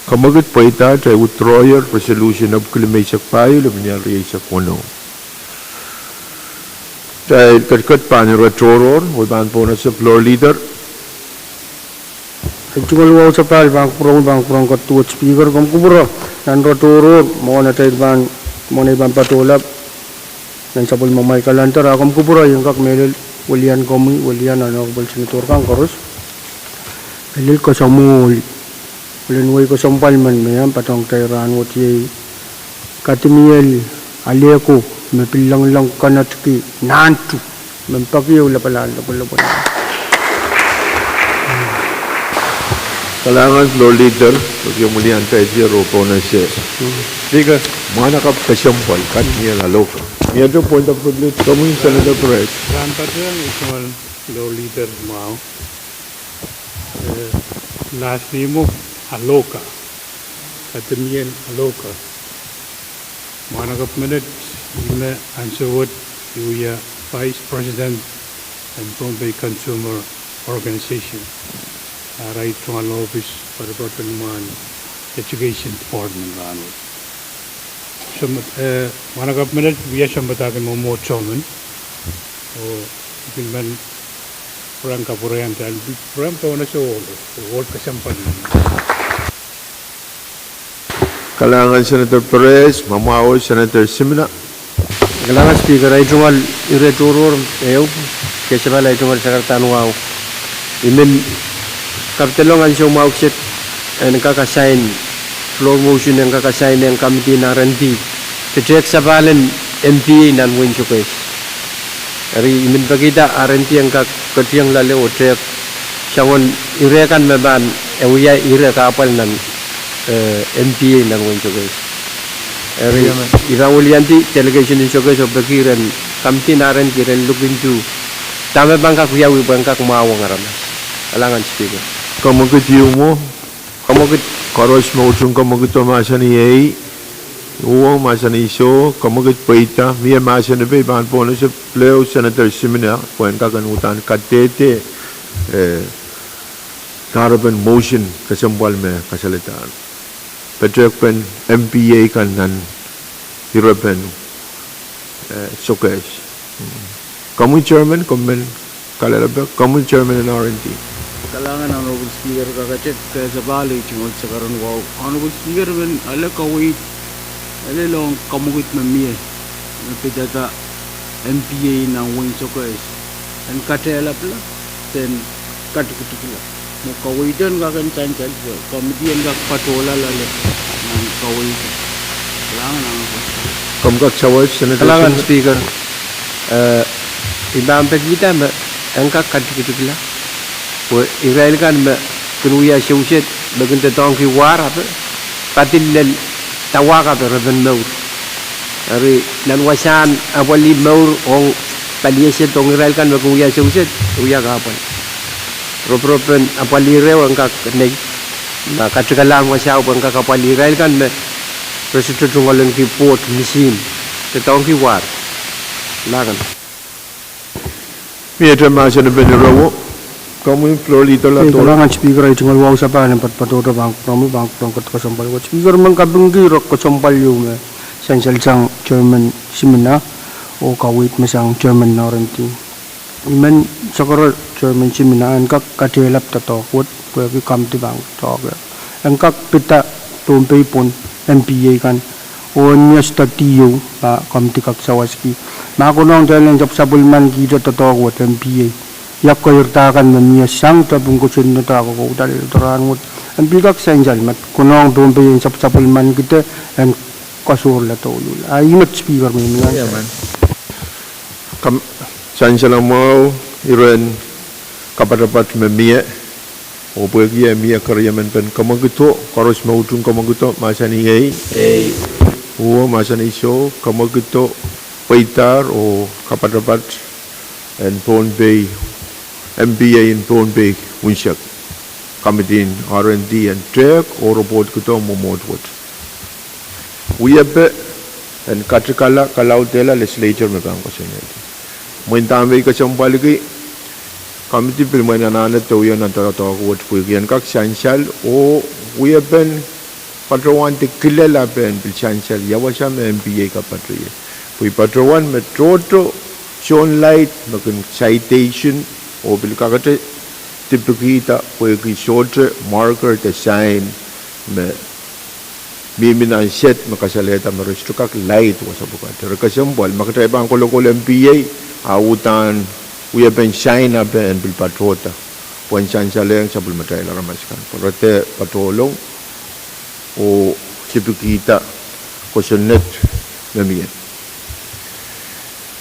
Kemwekid pweida, kitail withdrawyer resolution epwiki limeisek pahieu, lepin ial rieisek weneu. Kitail ketiket pahn ire tohrohr, we pahn pohnese Floor Leader. Ei, tungoal wahu sapahl, pahn kupwuramwail, pahn kupwuramwail kaduwet Speaker, komw kupwure nan ire tohrohr, mwohn atail pahn, mwohn ei pahn patohla nan sapwellimamwail calendar, a komw kupwure, I en kak mehlel welian komwi, welian Honorable Senator kan koaros. Lel koasoamw, lel wehi kesempwal men me iang patehng kitail rahnwet iei kadimiel alehko me pil loanglong konetki nahntu me peki ehu lapalahn lopwelopwel. Kalahngan Floor Leader, peki ehu welian kitail oh pohnese. Speaker. Mwahnakapw kesempwal, kadimiel alehko. Miehte point of privilege, komwi Senator Perez. Rahn patehng, I tungoal Floor Leader mwahu. Eh, last name o Aloka, kadimiel Aloka. Mwahnakapw menet, I me ansou wet I wia Vice President en Pohnpei Consumer Organization. Arail tungoal ohpis poatopoat en mwahl Education Department rahnwet. Soh, eh, mwahnakapw menet wia sounpadahk en mwomwohdiso men. Oh, I pil men pwurehng kapwurehiong kitail, pil pwurehng pohnese ohl, ohl kesempwal. Kalahngan Senator Perez, me mwahu Senator Simina. Kalahngan Speaker, ei tungoal ire tohrohr ehu, kesempwal ei tungoal sakaradahn wahu. I men kapedolong ansou mwahu kiset en kak assign, floor motion en kak assign ong committee en R and D, de tehk sapahl en M P A nan wehin Sokehs. Eri I men pekihda R and D en kak ketiong loale oh tehk soangen ire kan me pahn e wia ire kahpwal nan, eh, M P A nan wehin Sokehs. Eri I pahn weliandi delegation en Sokehs oh peki ren committee en R and D ren look into dahme pahn kak wiawi pwehn kak mwahuwong aramas. Kalahngan Speaker. Kemwekid ieu mwo. Kemwekid. Koaros me utung kemwekido mahsanih ei. Uhwong mahsanih soh. Kemwekid pweida. Mie mahsen epe I pahn pohnese pil ehu Senator Simina pwehn kak en uhdahn kadehde, eh, kahrepen motion kesempwal me kasaledahn petehkpen M P A kan nan irepen, eh, Sokehs. Komwi Chairman, komw men kalelapak, komwi Chairman en R and D. Kalahngan Honorable Speaker, kakete, kesapahl ei tungoal sakaradahn wahu. Honorable Speaker, I men ale kaweid, ale lohng kemwekid me mie, me pidada M P A nan wehin Sokehs en kadehlapla, de en katikitikla. Mwo kaweid en kak en sansal, committee en kak patohla loale nan kaweid. Kalahngan Honorable Speaker. Komw kak sawas, Senator Simina. Kalahngan Speaker. Eh, I pahn pekihda me en kak katikitikla, pwe irail kan me kin wia sewese me kin doadoahngki wahr ape, kadin lel dawahka de re pahn mour. Eri nan wasahn apwalih mour ong paliese ong irail kan me kin wia sewese, wia kahpwal. Roporop en apwalih reh en kak nei, ma katikalahng wasao pwe en kak apwalih irail kan me re sohte tungoalenki pwoht misihn, doadoahngki war. Langan. Miehte mahsen en pene irawo. Komwi floor leader la. Kalahngan Speaker, ei tungoal wahu sapahl en patopato pahn kupwuromwi, pahn kupwuren ketiket kesempwal wet. Speaker, men kapingki ire kesempwal ieu me sansal sang Chairman Simina, oh kaweid me sang Chairman Norenti. I men sakara Chairman Simina en kak katehlap doadoahk wet pwehki komidi pahn doadoahk. En kak pida Pohnpei pwon M P A kan, oh en mie study ieu ma komidi kak sawaski. Ma konehng kitail en sapwsapwellimankihte doadoahk wet M P A, ia keirda kan me mie sang tepin kosonnedo ah kokouda lel doadoahk wet. En pil kak sansal ma konehng Pohnpei en sapwsapwellimankihte en kasohrala douluhl. A ih met Speaker me I men ansou. Sansal mwahu iren kapatapat me mie, oh pwehki e mie keriemen pen kemwekido, koaros me utung kemwekido mahsanih ei. Uwen mahsanih soh, kemwekido pweidahr oh kapatapat en Pohnpei, M P A en Pohnpei unsek. Komidi en R and D en tehk oh report kido mwomwohd wet. Wiepe en katikala kalaudehla legislature me pahn kosonned. Mwein dahme I kesempwalki, komidi pil mwein anahne de wia nan doadoahk wet pwehki en kak sansal oh wiepen patohwan de kilel ape en pil sansal ia wasa me M P A kapatapat ie. Pwe I patohwan me tohto sounlaid me kin citation oh pil kakete dipikihda pwehki sohte marker de sign me mihmi nan sed me kasalehda me re sohte kak laid wasa pwukat. Eri kesempwal ma kitail pahn kolokol M P A, a uhdahn wiepen sign ape en pil patohda pwehn sansalehng sapwellimatail aramas kan pwe re dehr patohlong oh dipikihda kosonned me mie.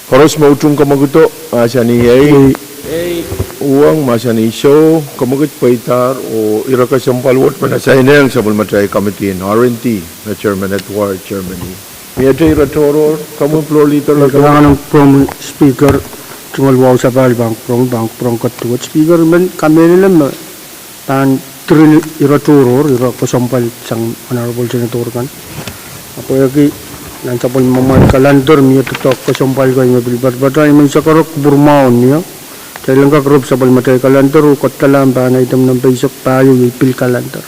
Koaros me utung kemwekido mahsanih ei. Uwen mahsanih soh, kemwekid pweidahr oh ire kesempwal wet me asainehng sapwellimatail komidi en R and D me Chairman Edward chairman ih. Miehte ire tohrohr, komwi floor leader. Kalahngan ong Speaker, tungoal wahu sapahl pahn kupwuromwi, pahn kupwuren ketiket wet. Speaker, I men kamehlele me pahn diren ire tohrohr, ire kesempwal sang honorable senator kan. Ahpw pwehki nan sapwellimamwail calendar mie doadoahk kesempwal kei me pil patopato, I men sakara kupwur mwahu en mie. Kitail en kak rop sapwellimatail calendar oh ketiket lahng pahn item nempe eisek pahieu iei pil calendar.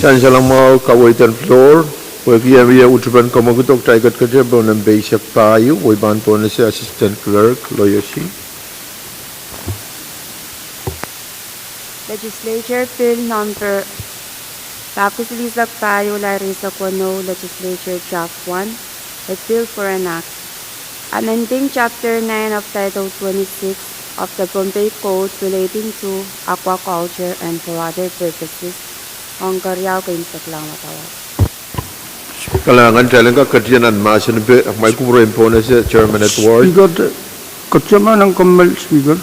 Sansal mwahu kaweiden floor, pwehki e mie utupen kemwekido kitail ketikete pohn nempe eisek pahieu, oh I pahn pohnese Assistant Clerk Loyosi. Legislature Bill number pahisek pahieu lel ire eisek weneu, Legislature Draft one, a bill for an act amending Chapter nine of Title twenty-six of the Pohnpei Code relating to aquaculture and for other purposes, ong keriau keimwseklahng wadawad. Kalahngan, kitail en kak ketiket nan mahsen epe, mwail kupwure en pohnese Chairman Edward. Speaker, ketiket nan kommoal Speaker.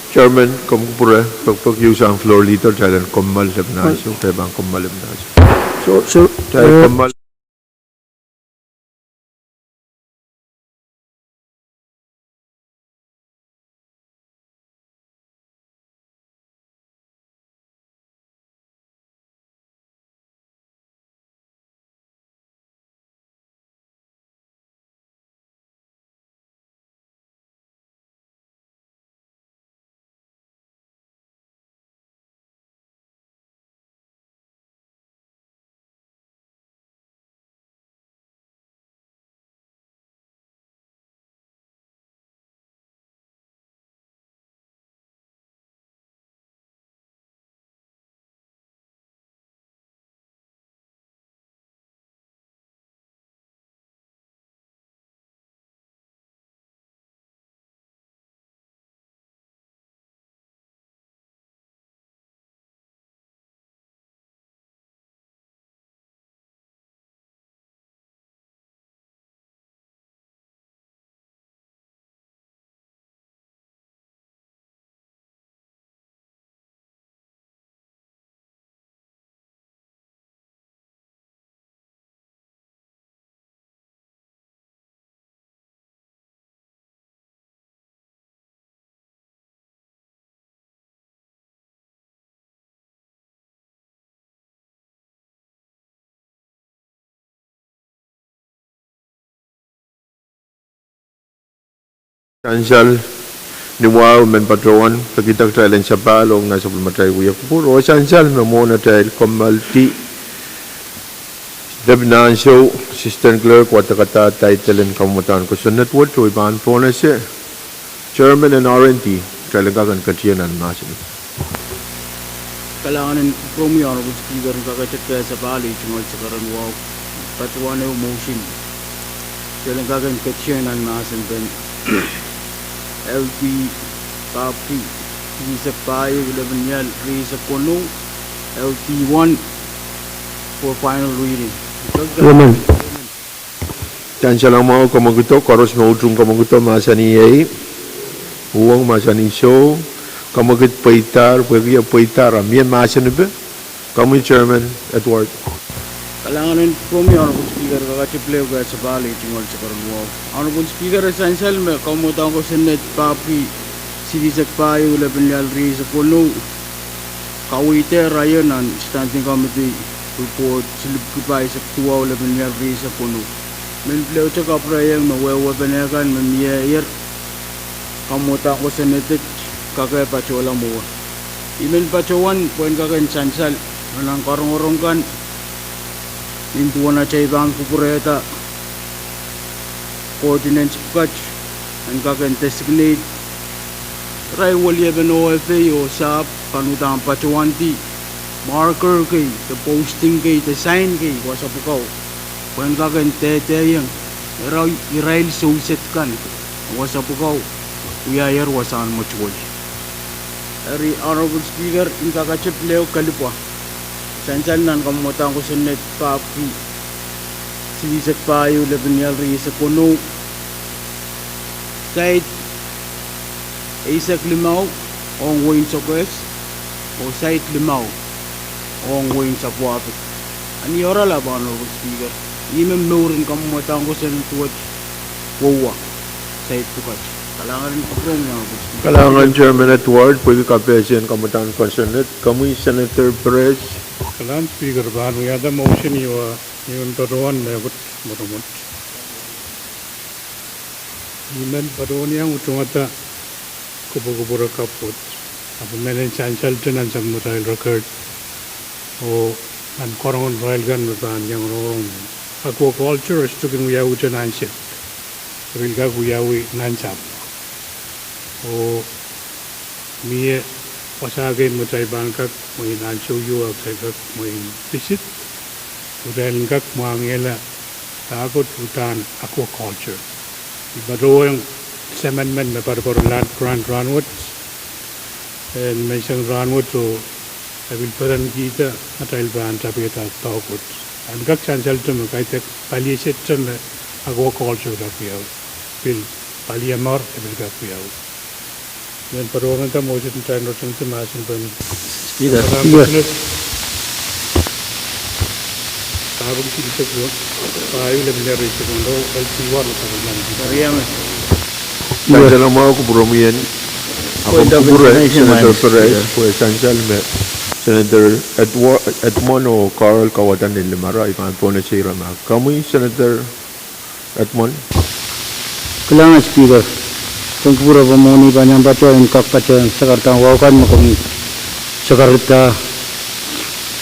Chairman, komw kupwure, pekpek ieu sang floor leader, kitail en kommoal lepin ansou, kitail pahn kommoal lepin ansou. So, so, kitail kommoal. Sansal ni wahu men patohwan pekihda kitail en sapahl ong nan sapwellimatail wia kupwur, oh sansal me mwohn atail kommoaldi Deputy Ansou, Assistant Clerk, wadek atail title en kamwadahn kosonned wet, oh I pahn pohnese Chairman en R and D, kitail en kak en ketieng nan mahsen. Kalahngan en kupwuromwi Honorable Speaker, en kakete peh sapahl iei tungoal sakaradahn wahu, patohwan ehu motion. Kitail en kak en ketieng nan mahsen pen L P, P P, silisek pahieu, lepin lial, rieisek weneu, L P one, for final reading. Amen. Sansal mwahu, kamwekid koaros me utung kamwekid mahsanih ei, uhwong mahsanih soh, kamwekid pweidahr, pwehki e pweidahr, a mie mahsenipe. Komwi Chairman Edward. Kalahngan en kupwuromwi Honorable Speaker, kakete pil ehu peh sapahl iei tungoal sakaradahn wahu. Honorable Speaker, e sansal me kamwadahn kosonned P P, silisek pahieu, lepin lial, rieisek weneu, kaweid raio nan Standing Committee report, silipwiki pahisek duwau, lepin lial, rieisek weneu. Men pil ehu kapwurehiong me wehwehpen kan me mieier kamwadahn kosonned et kak patohla mwowe. I men patohwan pwehn kak en sansal nan karongorong kan, nin duwen atail pahn kupwurehda coordinates pwukat en kak en designate irail weliepen O F A oh sahpw kan uhdahn patohwandi marker kei, de posting kei, de sign kei wasa pwukat, pwehn kak en dehdehiong irail, irail souset kan wasa pwukat wiahier wasahn mwetuwel. Eri Honorable Speaker, en kakete pil ehu kalipwa, sansal nan kamwadahn kosonned P P, silisek pahieu, lepin lial, rieisek weneu, said eisek limau ong wehin Sokehs, oh said limau ong wehin Sapwuapik. A ni oaralap Honorable Speaker, ih me mouren kamwadahn kosonned wet, wehwe, said pwukat. Kalahngan en kupwuromwi Honorable Speaker. Kalahngan Chairman Edward, pwehki kapehse en kamwadahn kosonned. Komwi Senator Perez. Kalahngan Speaker, pahn wiahda motion iwa, iwa en patohwan mehkot mwotomwot. I men patohwan iang utungada kupwukupwure kapw wet, ahpw I men en sansalte nan sapwellimatail record, oh nan karongen irail kan me pahn iang rongorong me aquaculture e sohte kin wiawihte nan sehd, e pil kak wiawi nan sapwung. Oh mie wasa kei me kitail pahn kak mwein ansou ieu, kitail kak mwein visit, kitail en kak mwahngihla dahkot uhdahn aquaculture. I patohwanohng semen men me poaropoarohng land grant rahnwet, eh, nimenseng rahnwet, oh e pil perenkihda atail pahn tapihada dahkot. En kak sansalte me kaidehk pali sehd me aquaculture kak wiawi, pil pali amwail e pil kak wiawi. Mehn patohwan dah motion, kitail en rochingada mahsen pen Speaker. Speaker. Pahpwiki silisek duwau, pahieu lepin lial, rieisek weneu, L P one, oh, sansal mwahu, kupwuromwi en. Point of information, Senator Perez, pwe sansal me Senator Edward, Edmund oh Carl kauwada ni limara, I pahn pohnese ira ma. Komwi Senator Edmund. Kalahngan Speaker, ken kupwure pwe mwohni pahn iang patohwan kak patohwan sakaradahn wahu kan me komwi sakarada.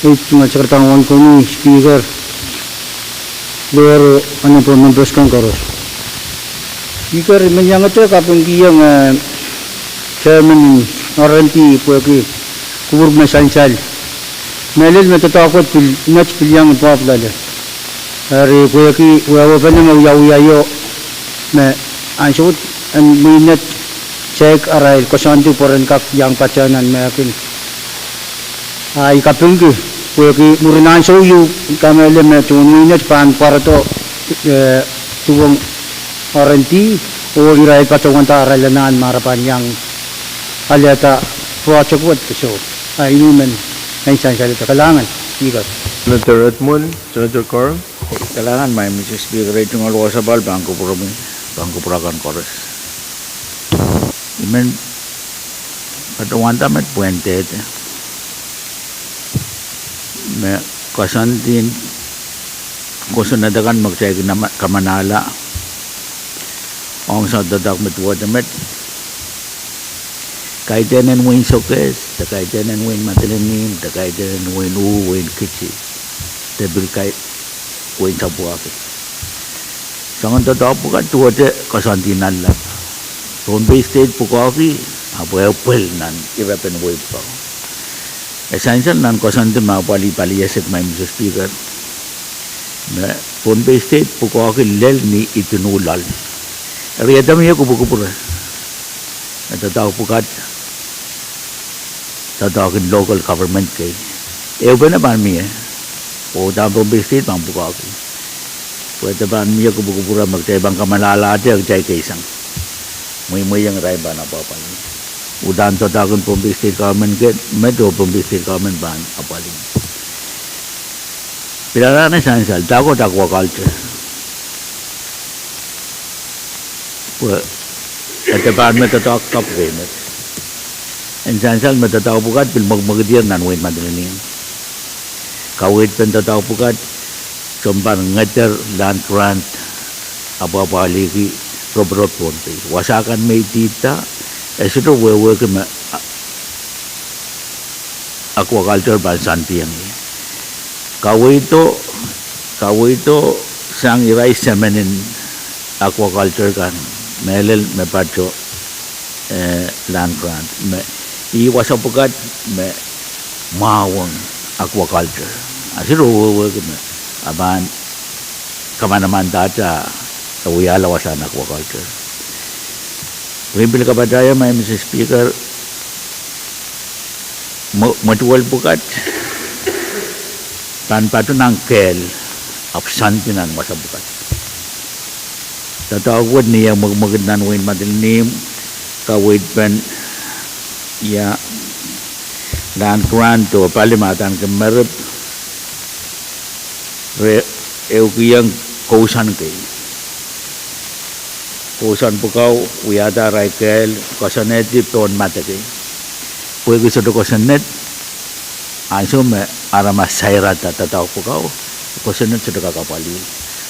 Ei, tungoal sakaradahn wahu komwi Speaker, Leader, oh honorable members kan koaros. Speaker, I men iangete kapingkihong, eh, Chairman en R and D pwehki kupwur me sansal. Mehlel me doadoahk wet pil, met pil iang pwoab loale. Eri pwehki wehwehpene me wiawia io me ansou wet en mweinet, check arail koasoandi pwe ren kak iang patohwan mehkin. A I kapingki pwehki mwurin ansou ieu, kamehlele me tohn mweinet pahn pwarodo, eh, duwen R and D, oh irail patohwanda arail anahn ma re pahn iang alehda project wet. So, a I men, men sansalehda. Kalahngan, Speaker. Senator Edmund, Senator Carl. Kalahngan, Madam Speaker, ei tungoal wasapahl pahn kupwuromwi, pahn kupwur akan koaros. I men patohwanda met pwehn dehde me koasoandien kosonned akan me kitail kin kamanahla, Ong soangen doadoahk me duwehte met, kaidehn en wehin Sokehs, de kaidehn en wehin Madolenihmw, de kaidehn en wehin Wu, wehin Kiti, de pil kaidehn wehin Sapwuaki. Soangen doadoahk pwukat duwehte koasoandi nanleng. Pohnpei State pwukoahki, ahpw e pwel nan irepen wehi pwukoa. E sansal nan koasoandi me apwalih paliesek, Madam Speaker, me Pohnpei State pwukoahki lel ni idin uh loal. Eri e dehr mie kupwukupwure. E doadoahk pwukat, doadoahk en local government kei. Ehupene pahn mie, oh uhdahn Pohnpei State pahn pwukoahki. Pwe e dehr pahn mie kupwukupwure me kitail pahn kamalahlahte kitail kei sang. Mweimweiong irail pahn apwapwalih. Uhdahn doadoahk en Pohnpei State government kei met oh Pohnpei State government pahn apwalih. Pil anahne sansal, dahkot aquaculture? Pwe e dehr pahn me doadoahk kapw kei met. En sansal me doadoahk pwukat pil mwekimwekidier nan wehin Madolenihmw. Kaweid pen doadoahk pwukat, sounpar ngeder land grant apwapwalihki roporop Pohnpei. Wasa kan me idihda, e sohte wehwehki me aquaculture pahn soandiong ie. Kaweido, kaweido sang irail semen en aquaculture kan, mehlel me patoh, eh, land grant, me ih wasa pwukat me mwahu ong aquaculture. A sohte wehwehki me a pahn kamanamandahr, e wiahla wasahn aquaculture. Pwe I pil kapatahieng, Madam Speaker, mwe-, mwetuwel pwukat pahn patoh nan kehl, ahpw soandi nan wasa pwukat. Doadoahk wet ni eh mwekimwekid nan wehin Madolenihmw, kaweid pen, ia, land grant oh pali me adaneki merip, re ehukihong kousoan kei. Kousoan pwukoa wiahda arail kehl, koasoanehdi pohn madekei. Pwehki sohte kosonned, ansou me aramas sairada doadoahk pwukoa, kosonned sohte kak apwalih.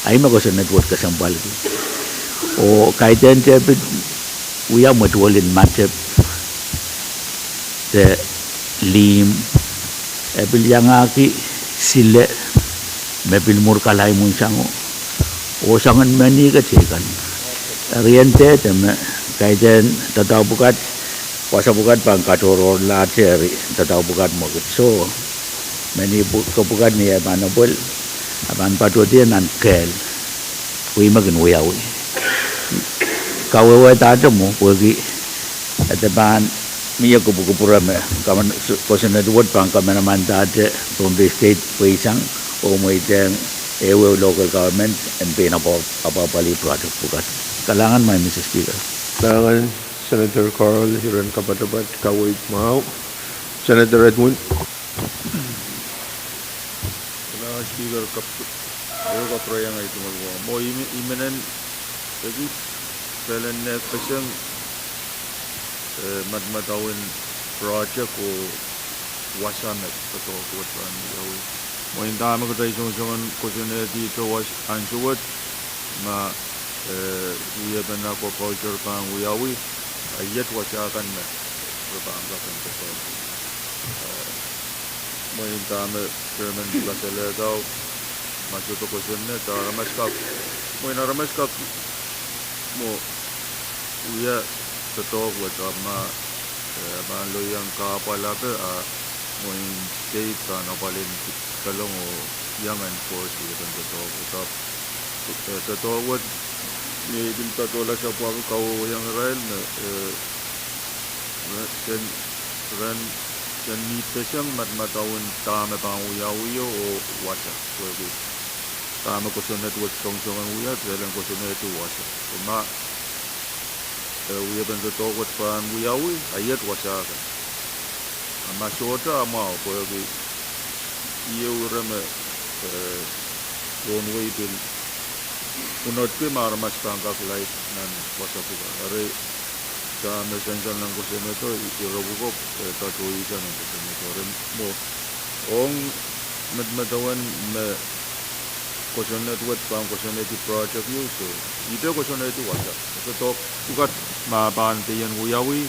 Ahi me kosonned wet kesempwalki. Oh kaidehn de pil wia mwetuwel en matep de lihmw, e pil iangahki sile me pil mwur kalaimwunsango, oh soangen mehn ih kei kan. Eri en dehde me kaidehn doadoahk pwukat, wasa pwukat pahn katohrohrlahte eri doadoahk pwukat mwekid. Soh, mehn ih pwukat ni eh pahn epwel, a pahn patohdi nan kehl, pwe ih me kin wiawi. Kawehwehdahte mwo, pwehki e dehr pahn mie kupwukupwure me kosonned wet pahn kamanamandahte Pohnpei State pweisang, oh mweidehng ehuehu local government en pein apwapwalih project pwukat. Kalahngan, Madam Speaker. Kalahngan, Senator Carl, iren kapatapat, kaweid mwahu. Senator Edwin. Kalahngan Speaker, kap-, ehu kapwurehiong ei tungoal koaros. Mwo I men, I men en ekis pil en nehkpeseng, eh, madamadau en project oh wasa me doadoahk wet pahn wiawi. Mwein dahme kitail songosong en kosonnedihte ansou wet, ma, eh, wiepen aquaculture pahn wiawi, a iet wasa kan me re pahn kak en doadoahk. Eh, mwein dahme chairman kasalehda, ma sohte kosonned, aramas kak, mwein aramas kak mwo wia doadoahk wet, ahpw ma, eh, pahn loieng kahpwal ape, a mwein state pahn apwalih en kilang oh iang enforce wiepen doadoahk wet, ahpw, eh, doadoahk wet me I pil doadoahla sapwahki, kawehwehiong irail me, eh, re-, sen, ren, sen nihpeseng madamadau en dahme pahn wiawio oh wasa, pwehki dahme kosonned wet songosong en wia, re len kosonned wasa. Pwe ma, eh, wiepen doadoahk wet pahn wiawi, a iet wasa kan. A ma sohte, a mwahu, pwehki ieu ire me, eh, tohn wehi pil pwunodki ma aramas pahn kak laid nan wasa pwukat. Eri dahme sansal nan kosonnedo, ire pwuko, eh, doadoahsang nan kosonnedo. Eri mwo, ong medemedewe me Kosonned wet pahn kosonnedi project ieu, so ihte kosonnedi wasa. Doadoahk pwukat ma pahn pein wiawi,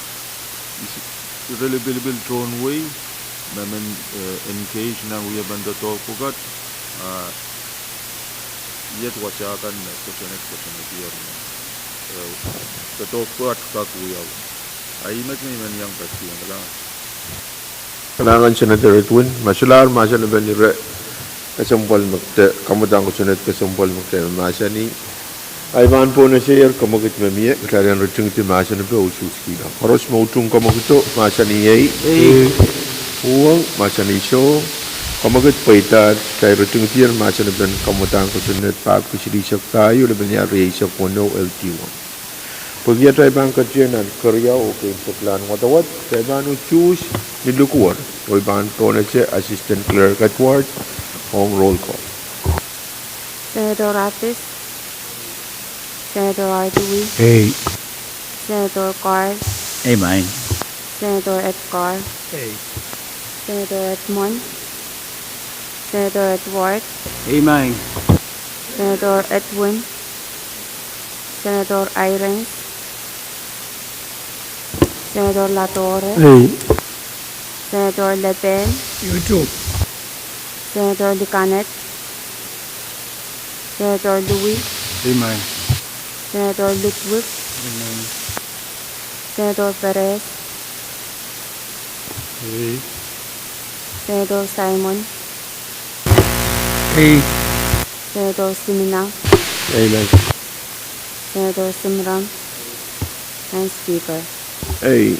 ire lipilipil tohn wehi, me men, eh, engage nan wiepen doadoahk pwukat, ah, iet wasa kan me kosonned, kosonned ier me, eh, doadoahk pwukat kak wiawi. Ahi met me I men iang peki, kalahngan. Kalahngan Senator Edwin, ma solahr mahsanipen ire kesempwal me kitail kamwadang kosonned kesempwal me kitail mahsanih. Ahi pahn pwonese kemwekid me mie, kitail en ritingdi mahsanipe usuhs kihla. Koaros me utung kemwekido, mahsanih ei. Ei. Uhwong, mahsanih soh. Kemwekid pweida, kitail ritingdi mahsanipen kamwadang kosonned pahpwiki silihsek pahieu, lepin ehu rieisek weneu, L D one. Pwehki atail pahn ketin nan keriau oh keimwseklahn wadawad, kitail pahn usuhs ni likuwer, oh I pahn pwonese Assistant Clerk Edward ong roll call. Senator Atis. Senator Artui. Ei. Senator Carl. Ei, maing. Senator Edgar. Ei. Senator Edmund. Senator Edward. Ei, maing. Senator Edwin. Senator Irons. Senator Latore. Ei. Senator Leben. Iutu. Senator Likanet. Senator Louis. Ei, maing. Senator Ludwig. Ei, maing. Senator Perez. Ei. Senator Simon. Ei. Senator Simina. Ei, maing. Senator Simram. And Speaker. Ei.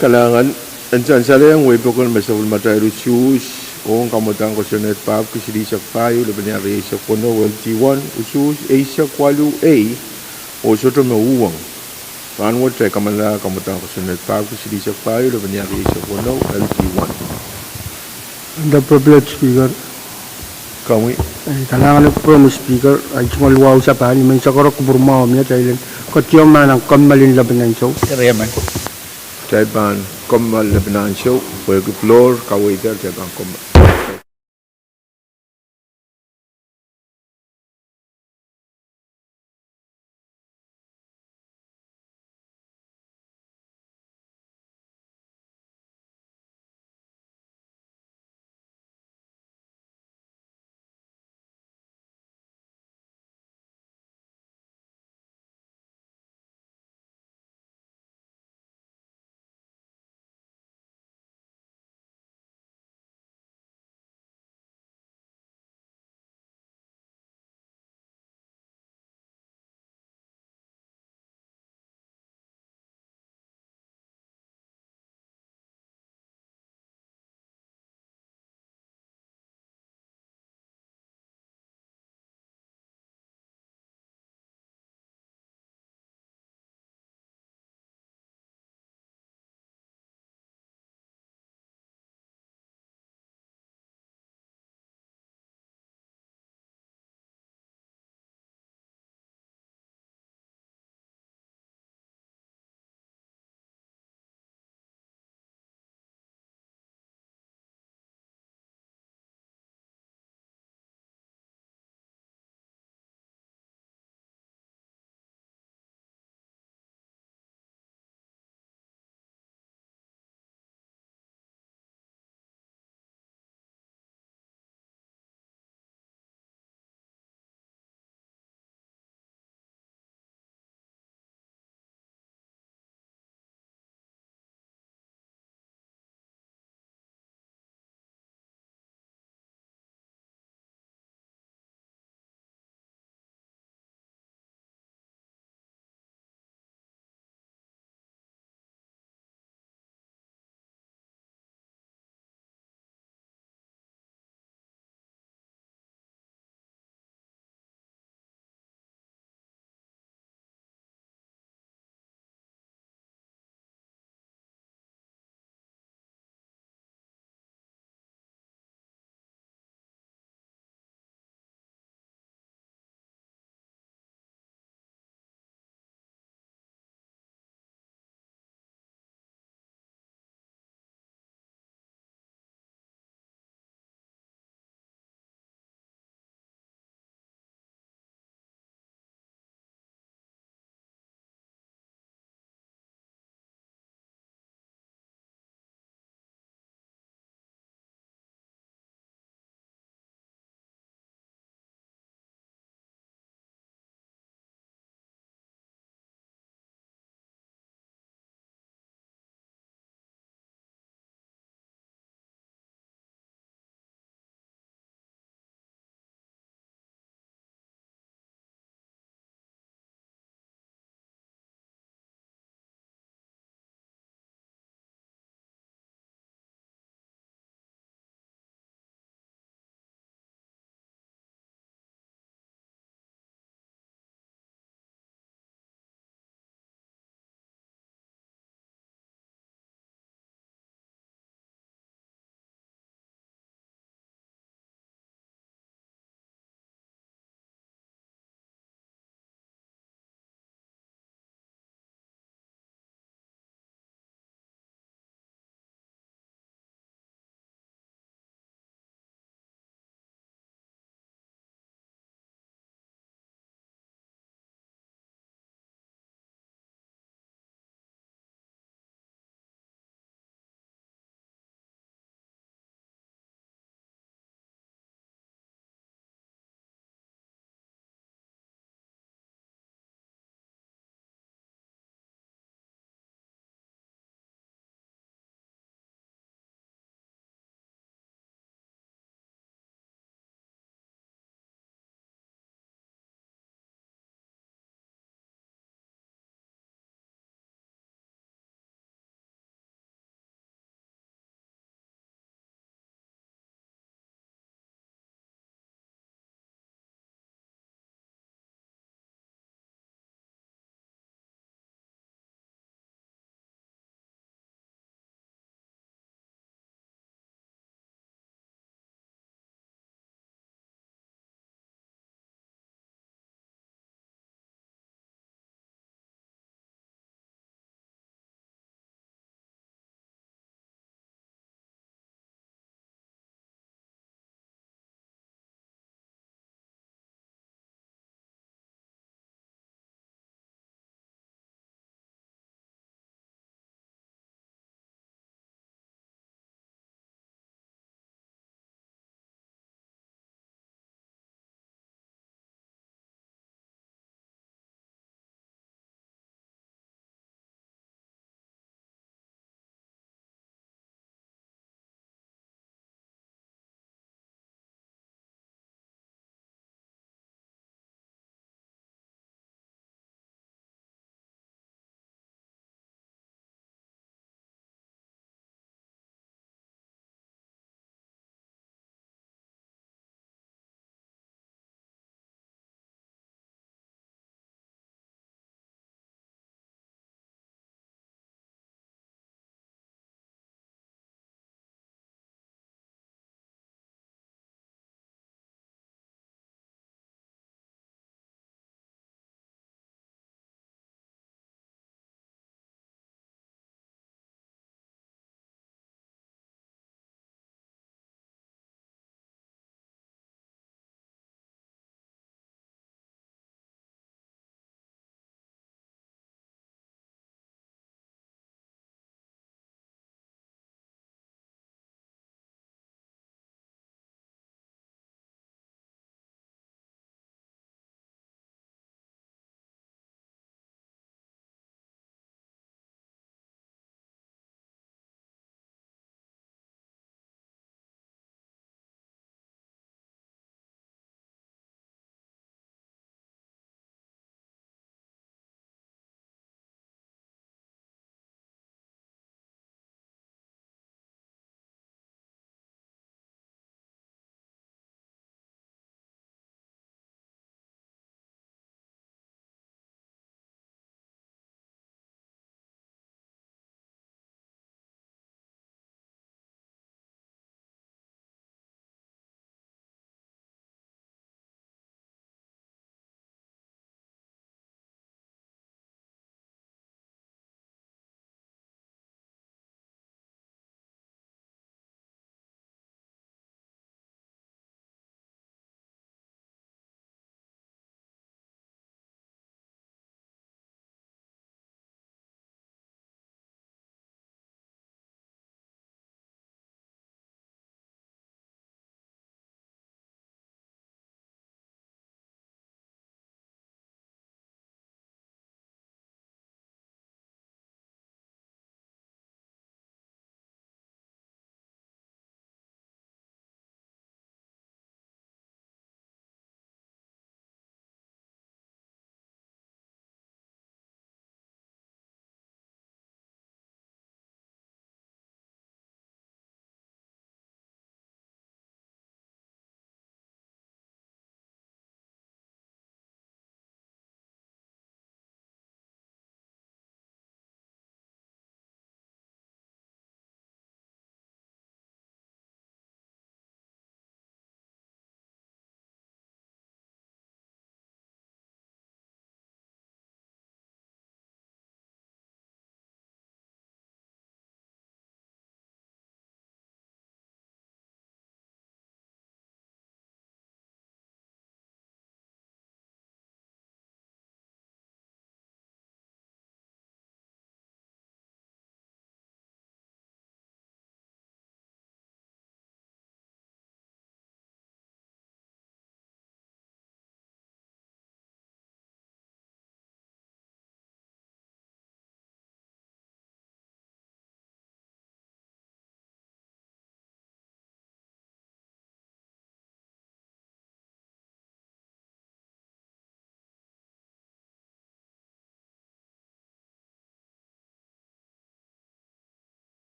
Kalahngan, en sansal ong wehi pokon me sapwellimatail usuhs ong kamwadang kosonned pahpwiki silihsek pahieu, lepin ehu rieisek weneu, L D one, usuhs eisek waluh ei, oh sohte me uhwong. Rahnwet kitail kamanlah kamwadang kosonned pahpwiki silihsek pahieu, lepin ehu rieisek weneu, L D one. Underprivileged Speaker. Komwi. Eh, kalahngan en kupwur Speaker, ahi tungoal wahu sapahl, I men sakoro kupwur mwahu mie kitail en ketiong mahn en kommoal en lepin ansou. Eri emen. Kitail pahn kommoal lepin ansou, pwehki floor kaweid, kitail pahn kommoal.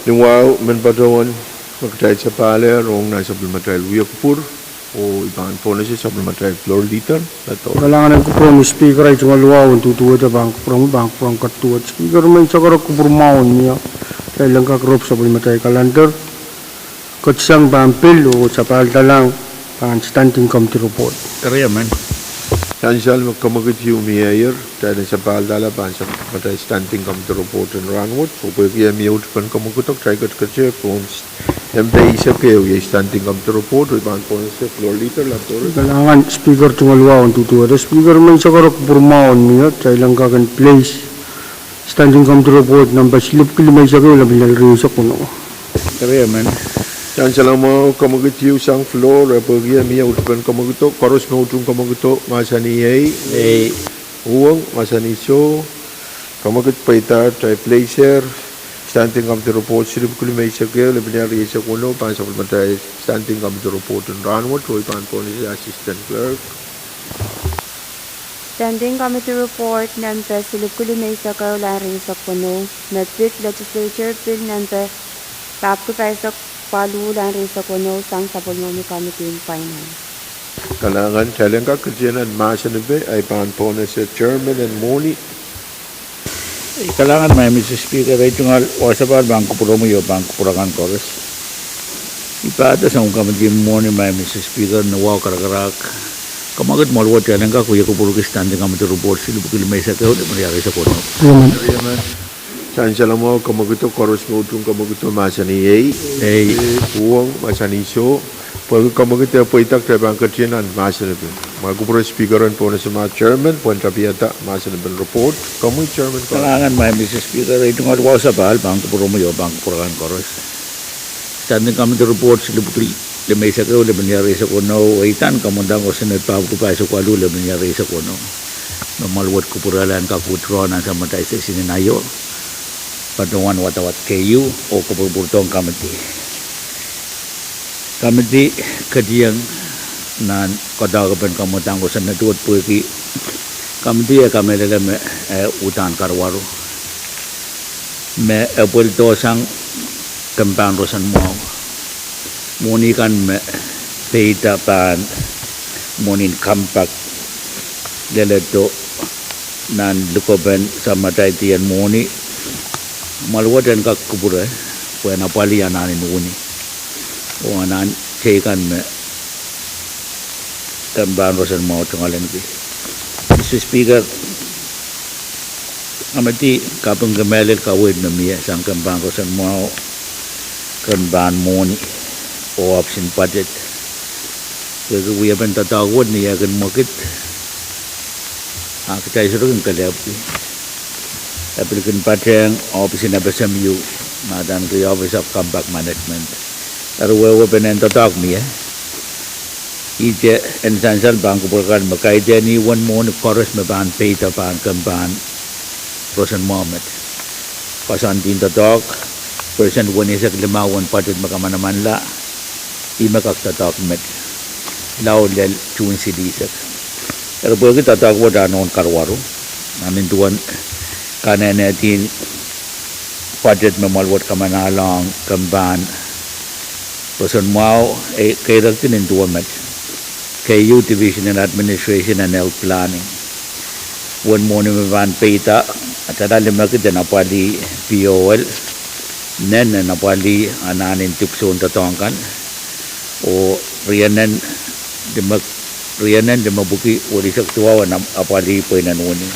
Ni wahu men patohwan me kitail sapahlahng nan sapwellimatail wia kupwur, oh I pahn pohnese sapwellimatail floor leader, Latour. Kalahngan en kupwuromwi Speaker, ei tungoal wahu en duduwehte pahn kupwuromwi, pahn kupwuromwi koaduwehte Speaker, me I sakarek kupwur mwahu en mie, kitail en kak rop sapwellimatail calendar, ketsang pahn pil oh sapahldahlahng pahn standing committee report. Sansal me kemwekid ieu mieier, kitail en sapahldahlahng pahn sapwellimatail standing committee report en rahnwet, oh pwehki e mie utupen kemwekid, kitail ketikete pohn empe eisek ehu, iei standing committee report, oh I pahn pohnese floor leader, Latour. Kalahngan Speaker, tungoal wahu en duduwehte Speaker, me I sakarek kupwur mwahu en mie, kitail en kak en place standing committee report nempe silipwiki limeisek ehu, lepin lel rieisek weneu. Sansal mwahu kemwekid ieu sang floor, eh pwehki e mie utupen kemwekido, koaros me utung kemwekido mahsanih ei, uhwong mahsanih soh, kemwekid pweida, kitail placeer standing committee report silipwiki limeisek ehu, lepin lel rieisek weneu, pahn sapwellimatail standing committee report en rahnwet, oh I pahn pohnese assistant clerk. Standing committee report nempe silipwiki limeisek ehu, lel rieisek weneu, me pid legislature bill nempe pahpwiki pahisek waluh, lel rieisek weneu, sang sapwellimomwi committee en finance. Kalahngan, kitail en kak ketin nan mahsen epe, I pahn pohnese chairman en mwohni. Kalahngan, Madam Speaker, ei tungoal wasapahl pahn kupwuromwi oh pahn kupwur akan koaros. I pahda sang committee en mwohni, Madam Speaker, ni wahu karakarahk, kemwekid mwahl wet kitail en kak wie kupwurki standing committee report silipwiki limeisek ehu, lepin lel rieisek weneu. Sansal mwahu kemwekido, koaros me utung kemwekido mahsanih ei, uhwong mahsanih soh, pwehki kemwekid e pweida, kitail pahn ketin nan mahsen epe. Ma kupwure Speaker en pohnese ma chairman pwehn tapihada mahsen epen report, komwi chairman. Kalahngan, Madam Speaker, ei tungoal wasapahl pahn kupwuromwi oh pahn kupwur akan koaros. Standing committee report silipwiki limeisek ehu, lepin lel rieisek weneu, oh I pahn kamwandang oh Senate pahpwiki pahisek waluh, lepin lel rieisek weneu, me mwahl wet kupwurala en kak withdraw nan sapwellimatail session en aio, patohwan wadawad keieu oh kupwurpwurdohng committee. Committee ketieng nan doadoahk epen kamwandang oh Senate wet pwehki committee e kamehlele me e uhdahn karwaru me e pweldohsang kempahn roson mwahu. Mwohni kan me peida pahn mwohnin compact leledo nan likopen sapwellimatail dien mwohni, mwahl wet en kak kupwure pwehn apwalih anahn en wini oh anahn teikan me kempahn roson mwahu tungoalenki. Madam Speaker, committee kapingki mehlel kaweid me mie sang kempahn roson mwahu, kempahn mwohni oh ohpis en budget. Pwehki wiepen doadoahk wet ni eh kin mwekid, a kitail sohte kin kelehpw. E pil kin patehng ohpis en FSMU, me adaneki Office of Compact Management. Eri wehwehpen doadoahk mie. Ihte en sansal pahn kupwur akan me kaidehn ih uwen mwohni koaros me pahn peida pahn kempahn roson mwahu met. Koasoandi en doadoahk, percent weneisek limau uwen budget me kamanamanla, ih me kak doadoahk met lao lel June silihsek. Eri pwehki doadoahk wet a nohn karwaru, a nin duwen kanehnehdi en budget me mwahl wet kamanalohng kempahn roson mwahu, e keirekdi nin duwe met. Keieu, Division en Administration and Health Planning. Uwen mwohni me pahn peida, a tala limekid en apwalih POL, nen en apwalih anahn en dipwisoun doadoahk kan, oh rienen limepwiki welisek duwau en apwalih pweinen wini.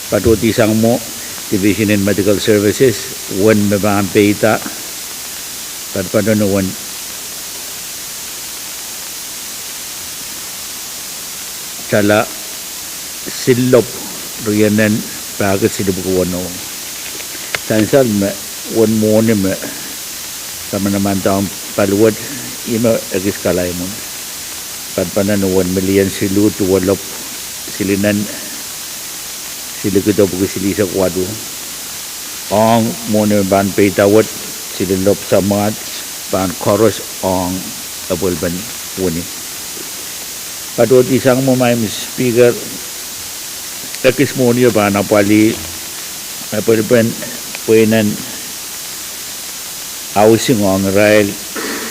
Patohdi sang mwo, Division en Medical Services, uwen me pahn peida, patpatohn uwen tala sililopw rienen pahkid silipwiki weneu. Sansal me uwen mwohni me kamanamandohng paliwet, ih me ekis kalaimwun, patpatohn uwen milion siluh duwelopw silinen silikidopwiki silihsek waluh. Ong mwohni me pahn peida wet, sililopw samwad pahn koaros ong epwelpen wini. Patohdi sang mwo, Madam Speaker, ekis mwohni me pahn apwalih epwelpen pweinen Housing ong irail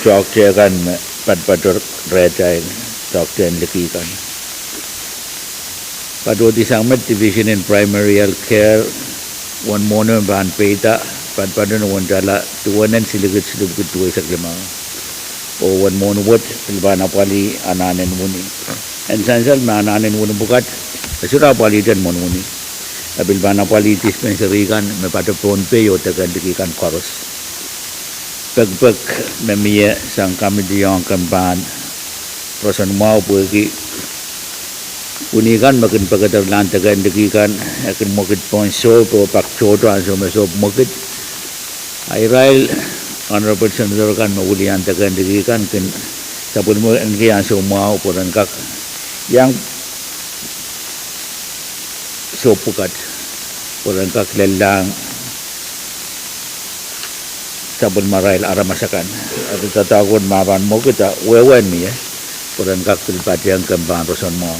toahkte kan me patopato rehtail, toahkte en liki kan. Patohdi sang met Division in Primary Health Care, uwen mwohni me pahn peida, patopato ni uwen tala duwen en silikid silipwiki duweisek limau. Oh uwen mwohni wet pil pahn apwalih anahn en wini. En sansal me anahn en wini pwukat, e sohte apwalih eden mwohni wini. E pil pahn apwalih dispensary kan me pato Pohnpei oh deke en liki kan koaros. Pekipek me mie sang committee ong ken pahn roson mwahu pwehki wini kan me kin pekederlahng deke en liki kan, e kin mwekid pohn sohp oh pak tohto ansou me sohp mwekid. A irail Honorable Senator kan me wilian deke en liki kan kin sapwellimaniki ansou mwahu pwe ren kak iang sohp pwukat, pwe ren kak lellahng sapwellimarail aramas akan. Eri doadoahk wet ma pahn mwekid, a wehwehn mie pwe ren kak pil patehng ken pahn roson mwahu.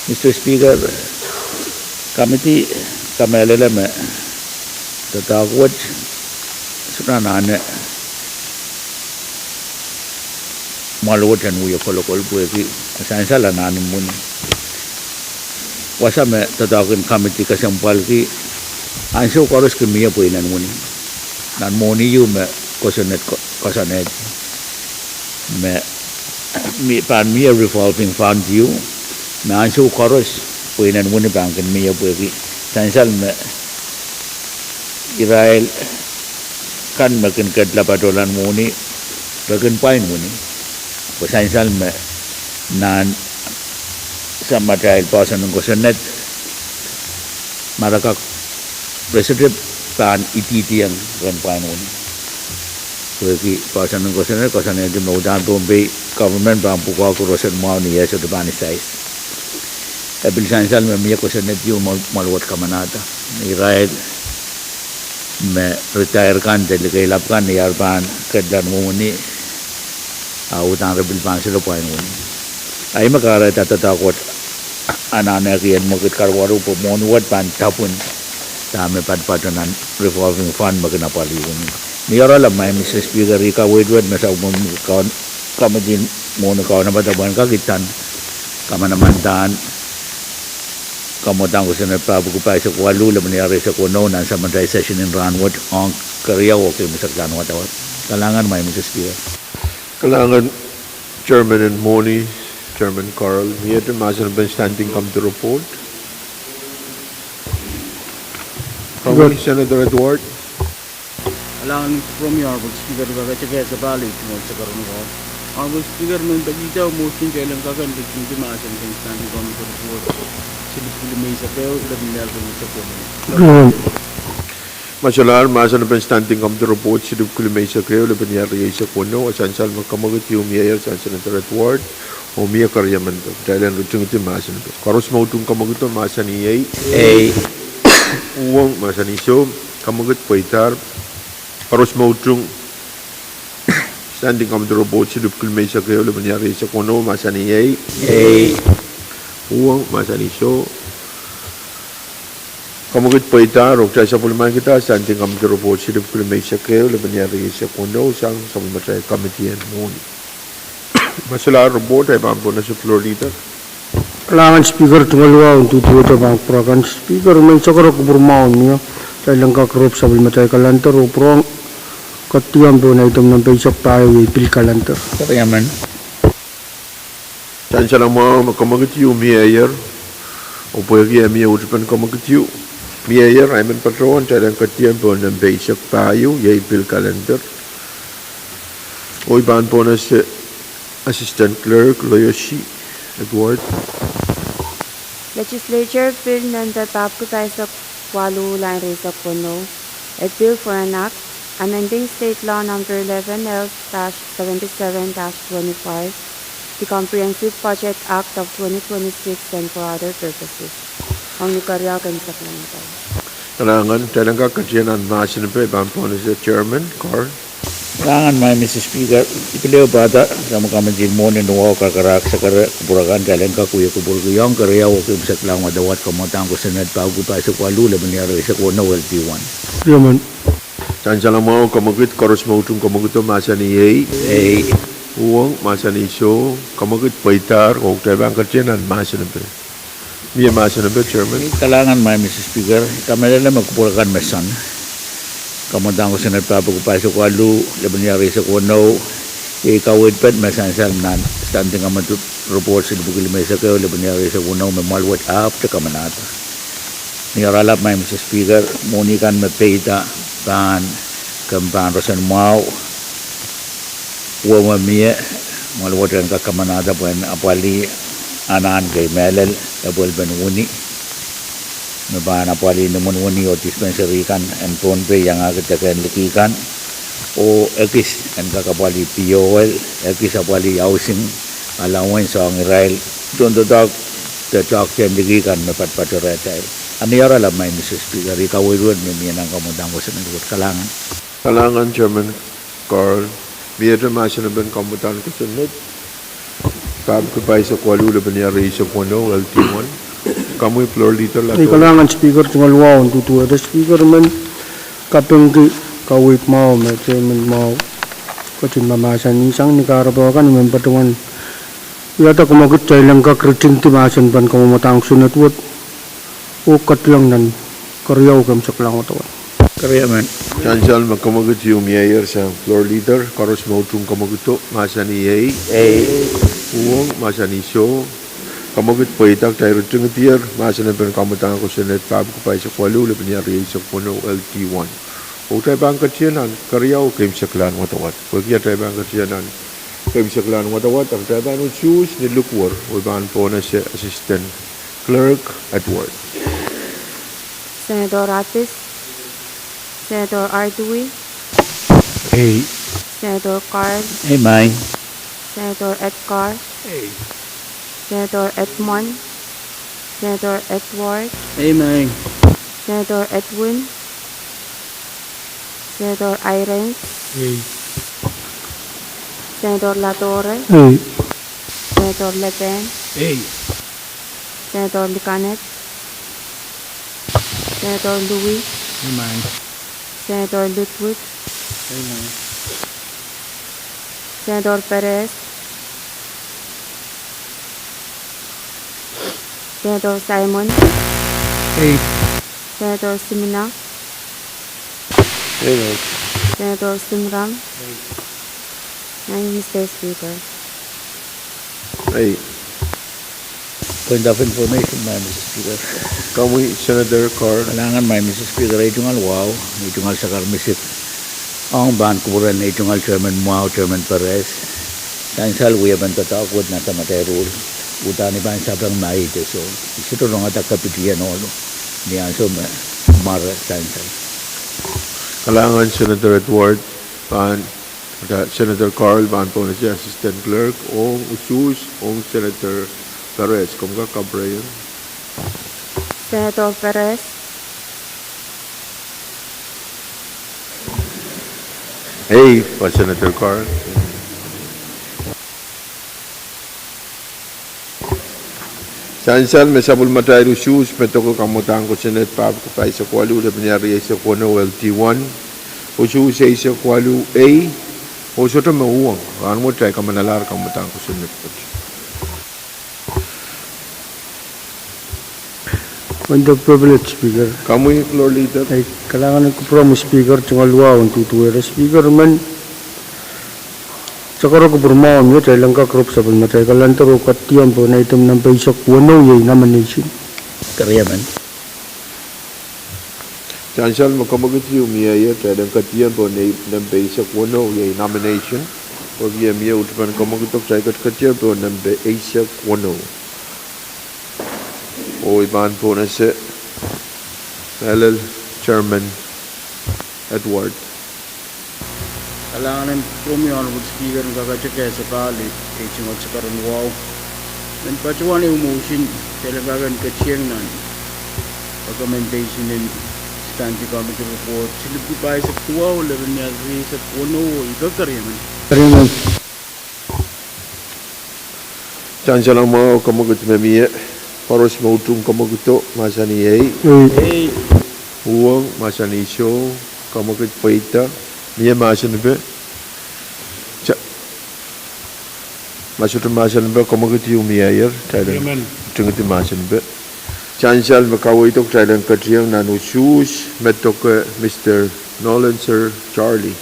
Mister Speaker, committee kamehlele me doadoahk wet sohte anahne mwahl wet en wie kolokol pwehki e sansal anahn en wini. Wasa me doadoahk en committee kesempwalki, ansou koaros kin mie pwe inenen wini. Nan mwohni ieu me kosonned, ko-, kosonned me, me pahn mie revolving fund ieu, me ansou koaros pwe inenen wini pahn kin mie pwehki sansal me irail kan me kin ketla patohlahng mwohni, re kin pwain wini. Pwe sansal me nan samatail poahsoan en kosonned, ma re kak, re sohte pahn idihdiong ren pwain wini. Pwehki poahsoan en kosonned, kosonned me uhdahn Pohnpei government pahn pwukoahki roson mwahu ni eh sohte pahn isais. E pil sansal me mie kosonned ieu mwahl, mwahl wet kamanahda. Irail me retire kan de likeilap kan, ni ar pahn ketla mwohni, a uhdahn re pil pahn sehse pwain wini. A ih me kahrehda doadoahk wet anahneki en mwekid karuwaru pwe mwohni wet pahn tapwin dahme patopato nan revolving fund me kin apwalih wini. Mie oaralap, Mister Speaker, ih kaweid wet me sapwellimomwi committee mwohni kaunopada pwehn kak itan kamanamandan kamwadang kosonned pahupuki pahisek waluh, lepin ehu rieisek weneu nan samatail session en rahnwet ong keriau oh eisek lahn wadawad. Kalahngan, Mister Speaker. Kalahngan, Chairman en mwohni, Chairman Carl. Miehte mahsen en standing committee report? Senator Edward. Kalahngan, Honorable Speaker, pwe ke kak sapahl tungoal sakaradahn. Honorable Speaker, men pekihda motion, kitail en kak kin kin mahsen en standing committee report silipwiki limeisek ehu, lepin ehu rieisek weneu. Masalahr, mahsen en standing committee report silipwiki limeisek ehu, lepin ehu rieisek weneu, e sansal me kamwekid ieu mieier sang Senator Edward, oh mie keriamento. Kitail en ritingidi mahsen en. Koaros me utung kamwekido mahsanih ei. Ei. Uhwong mahsanih soh. Kamwekid pweidahr. Koaros me utung standing committee report silipwiki limeisek ehu, lepin ehu rieisek weneu, mahsanih ei. Ei. Uhwong mahsanih soh. Kamwekid pweidahr, oh kitail sapwellimatail standing committee report silipwiki limeisek ehu, lepin ehu rieisek weneu, sang sapwellimatail committee en mwohni. Masalahr report, I pahn pohnese floor leader. Kalahngan Speaker, tungoal wahu en duduwehte pahn kupwur akan. Speaker, men sakara kupwur mwahu mie, kitail en kak rop sapwellimatail calendar oh pwurehng ketiam pohn item nempe eisek pahieu, iei pil calendar. Keriamen. Sansal mwahu me kamwekid ieu mieier, oh pwehki e mie uhdepen kamwekid ieu mieier, I men patohwan kitail en ketiam pohn nempe eisek pahieu, iei pil calendar. Oh I pahn pohnese Assistant Clerk Loyoshi Edward. Legislature Bill nempe pahupuki pahisek waluh, lain rieisek weneu, a bill for an act amending state law number eleven L dash seventy-seven dash twenty-five, the Comprehensive Budget Act of twenty twenty-six and for other purposes. Ong ni keriau, kemesek langda. Kalahngan, kitail en kak ketiam nan mahsen en pahn pohnese Chairman Carl. Kalahngan, Mister Speaker, I pil ehu pahda, dahme committee mwohni en wahu kakerahk sakara kupwur akan, kitail en kak wie kupwurki ong keriau oh kemesek langda, wadawad kamwadang kosonned pahupuki pahisek waluh, lepin ehu rieisek weneu, L P one. Chairman. Sansal mwahu, kamwekid koaros me utung kamwekid o mahsanih ei. Ei. Uhwong mahsanih soh, kamwekid pweidahr, oh kitail pahn ketieng nan mahsen en pil. Mie mahsen en pil, Chairman. Kalahngan, Madam Speaker, kamehlele me kupwur kan me soangen kamwadang kosonned pahieu pahisek waluh, lepin iar eisek weneu, iei kaweid pwet me sansal nan Standing Committee Report silipwiki limeisek ehu, lepin iar eisek weneu me mwahl wet ahpwete kamanahda. Ni oaralap, Madam Speaker, mwohni kan me peida pahn, komw pahn roson mwahu, wehwe mie, mwahl wet en kak kamanahda pwehn apwalih anahn kei mehlel, epwelpen wini, me pahn apwalih nimwen wini oh dispensary kan en Pohnpei, iangahki deke en liki kan, oh ekis en kak apwalih piohwel, ekis apwalih housing allowance ong irail tohndoadoahk de toahkte en liki kan me patpato rehtail. A ni oaralap, Madam Speaker, ih kaweid wet me mie nan kamwadang kosonned wet. Kalahngan. Kalahngan, Chairman Carl. Miehte mahsen en pil kamwadang kosonned pahieu pahisek waluh, lepin iar eisek weneu, L D one. Komwi Floor Leader Latore. Kalahngan Speaker, tungoal wahu en duduwehte. Speaker, I men kapingki kaweid mwahu me Chairman mwahu ketin mahmahsanih sang ni kahrepe kan, I men patohwan wiahda kamwekid kitail en kak ritingdi mahsen en pil kamwadang kosonned wet oh ketieng nan keriau keimwseklahn wadawad. Keriau men. Sansal me kamwekid ieu mieier sang Floor Leader, koaros me utung kamwekid o mahsanih ei. Ei. Uhwong mahsanih soh, kamwekid pweida, kitail ritingdier mahsen en pil kamwadang kosonned pahieu pahisek waluh, lepin iar eisek weneu, L D one. Oh kitail pahn ketieng nan keriau keimwseklahn wadawad. Pwehki atail pahn ketieng nan keimwseklahn wadawad, a kitail pahn usuhs ni likwer, oh I pahn pohnese Assistant Clerk Edward. Senator Addis. Senator Artui. Ei. Senator Carl. Ei, Madam. Senator Edgar. Ei. Senator Edmund. Senator Edward. Ei, Madam. Senator Edwin. Senator Irons. Ei. Senator Latore. Ei. Senator Leben. Ei. Senator Likanet. Senator Louis. Ei, Madam. Senator Ludwig. Ei, Madam. Senator Perez. Senator Simon. Ei. Senator Simina. Ei, Madam. Senator Simram. Ei. Thank you, Mister Speaker. Ei. Point of information, Madam Speaker. Komwi Senator Carl. Kalahngan, Madam Speaker, ei tungoal wahu, ei tungoal sakar misik ong pahn kupwuren ei tungoal Chairman mwahu, Chairman Perez. Sansal wiepen doadoahk wet nan samatail ruhl, udahn I pahn sapeng ma I dehr soh. I sohte rongada kapitien ohlo ni ansou me mware sansal. Kalahngan Senator Edward, pahn Senator Carl pahn pohnese Assistant Clerk ong usuhs ong Senator Perez. Komw kak kaprehiong. Senator Perez. Ei, pwe Senator Carl. Sansal me sapwellimatail usuhs me doke kamwadang kosonned pahieu pahisek waluh, lepin iar eisek weneu, L D one, usuhs eisek waluh A, oh sohte me uhwong, rahnwet kitail kamanalahr kamwadang kosonned wet. Point of privilege, Speaker. Komwi Floor Leader. Ei, kalahngan en kupwuromwi Speaker, tungoal wahu en duduwehte. Speaker, I men sakara kupwur mwahu mie, kitail en kak rop sapwellimatail kalender oh ketieng pohn item nempe eisek weneu, iei nomination. Keriau men. Sansal me kamwekid ieu mieier, kitail en ketieng pohn nempe eisek weneu, iei nomination. Pwehki e mie uhd pahn kamwekid o, kitail ketiket ketieng pohn nempe eisek weneu. Oh I pahn pohnese mehlel Chairman Edward. Kalahngan en kupwuromwi Honorable Speaker, en kakete kehse pali, ei tungoal sakar en wahu. Men patohwan ehu motion, kitail en kak en ketieng nan recommendation en Standing Committee Report, silipwiki pahisek duwau, lepin iar rieisek weneu, oh I kak keriau men. Keriau men. Sansal mwahu, kamwekid me mie, koaros me utung kamwekid o mahsanih ei. Ei. Uhwong mahsanih soh, Kamwekid pweida, mie mahsen pe. Cha-, ma sohte mahsen pe, kamwekid ieu mieier, kitail en Amen. Tingedi mahsen pe. Sansal me kaweid o kitail en ketieng nan usuhs, me doke Mister Nolenser Charlie.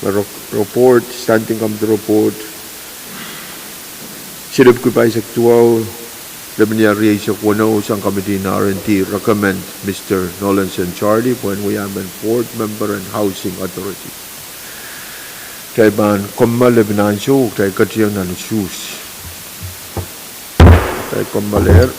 Me rep-, report, standing committee report. Silipwiki pahisek duwau, lepin ieu rieisek weneu sang committee en R and D recommend Mister Nolenser Charlie, pwehn wia men board member en Housing Authority. Kitail pahn kommoal lepin ansou, kitail ketieng nan usuhs. Kitail kommoaler.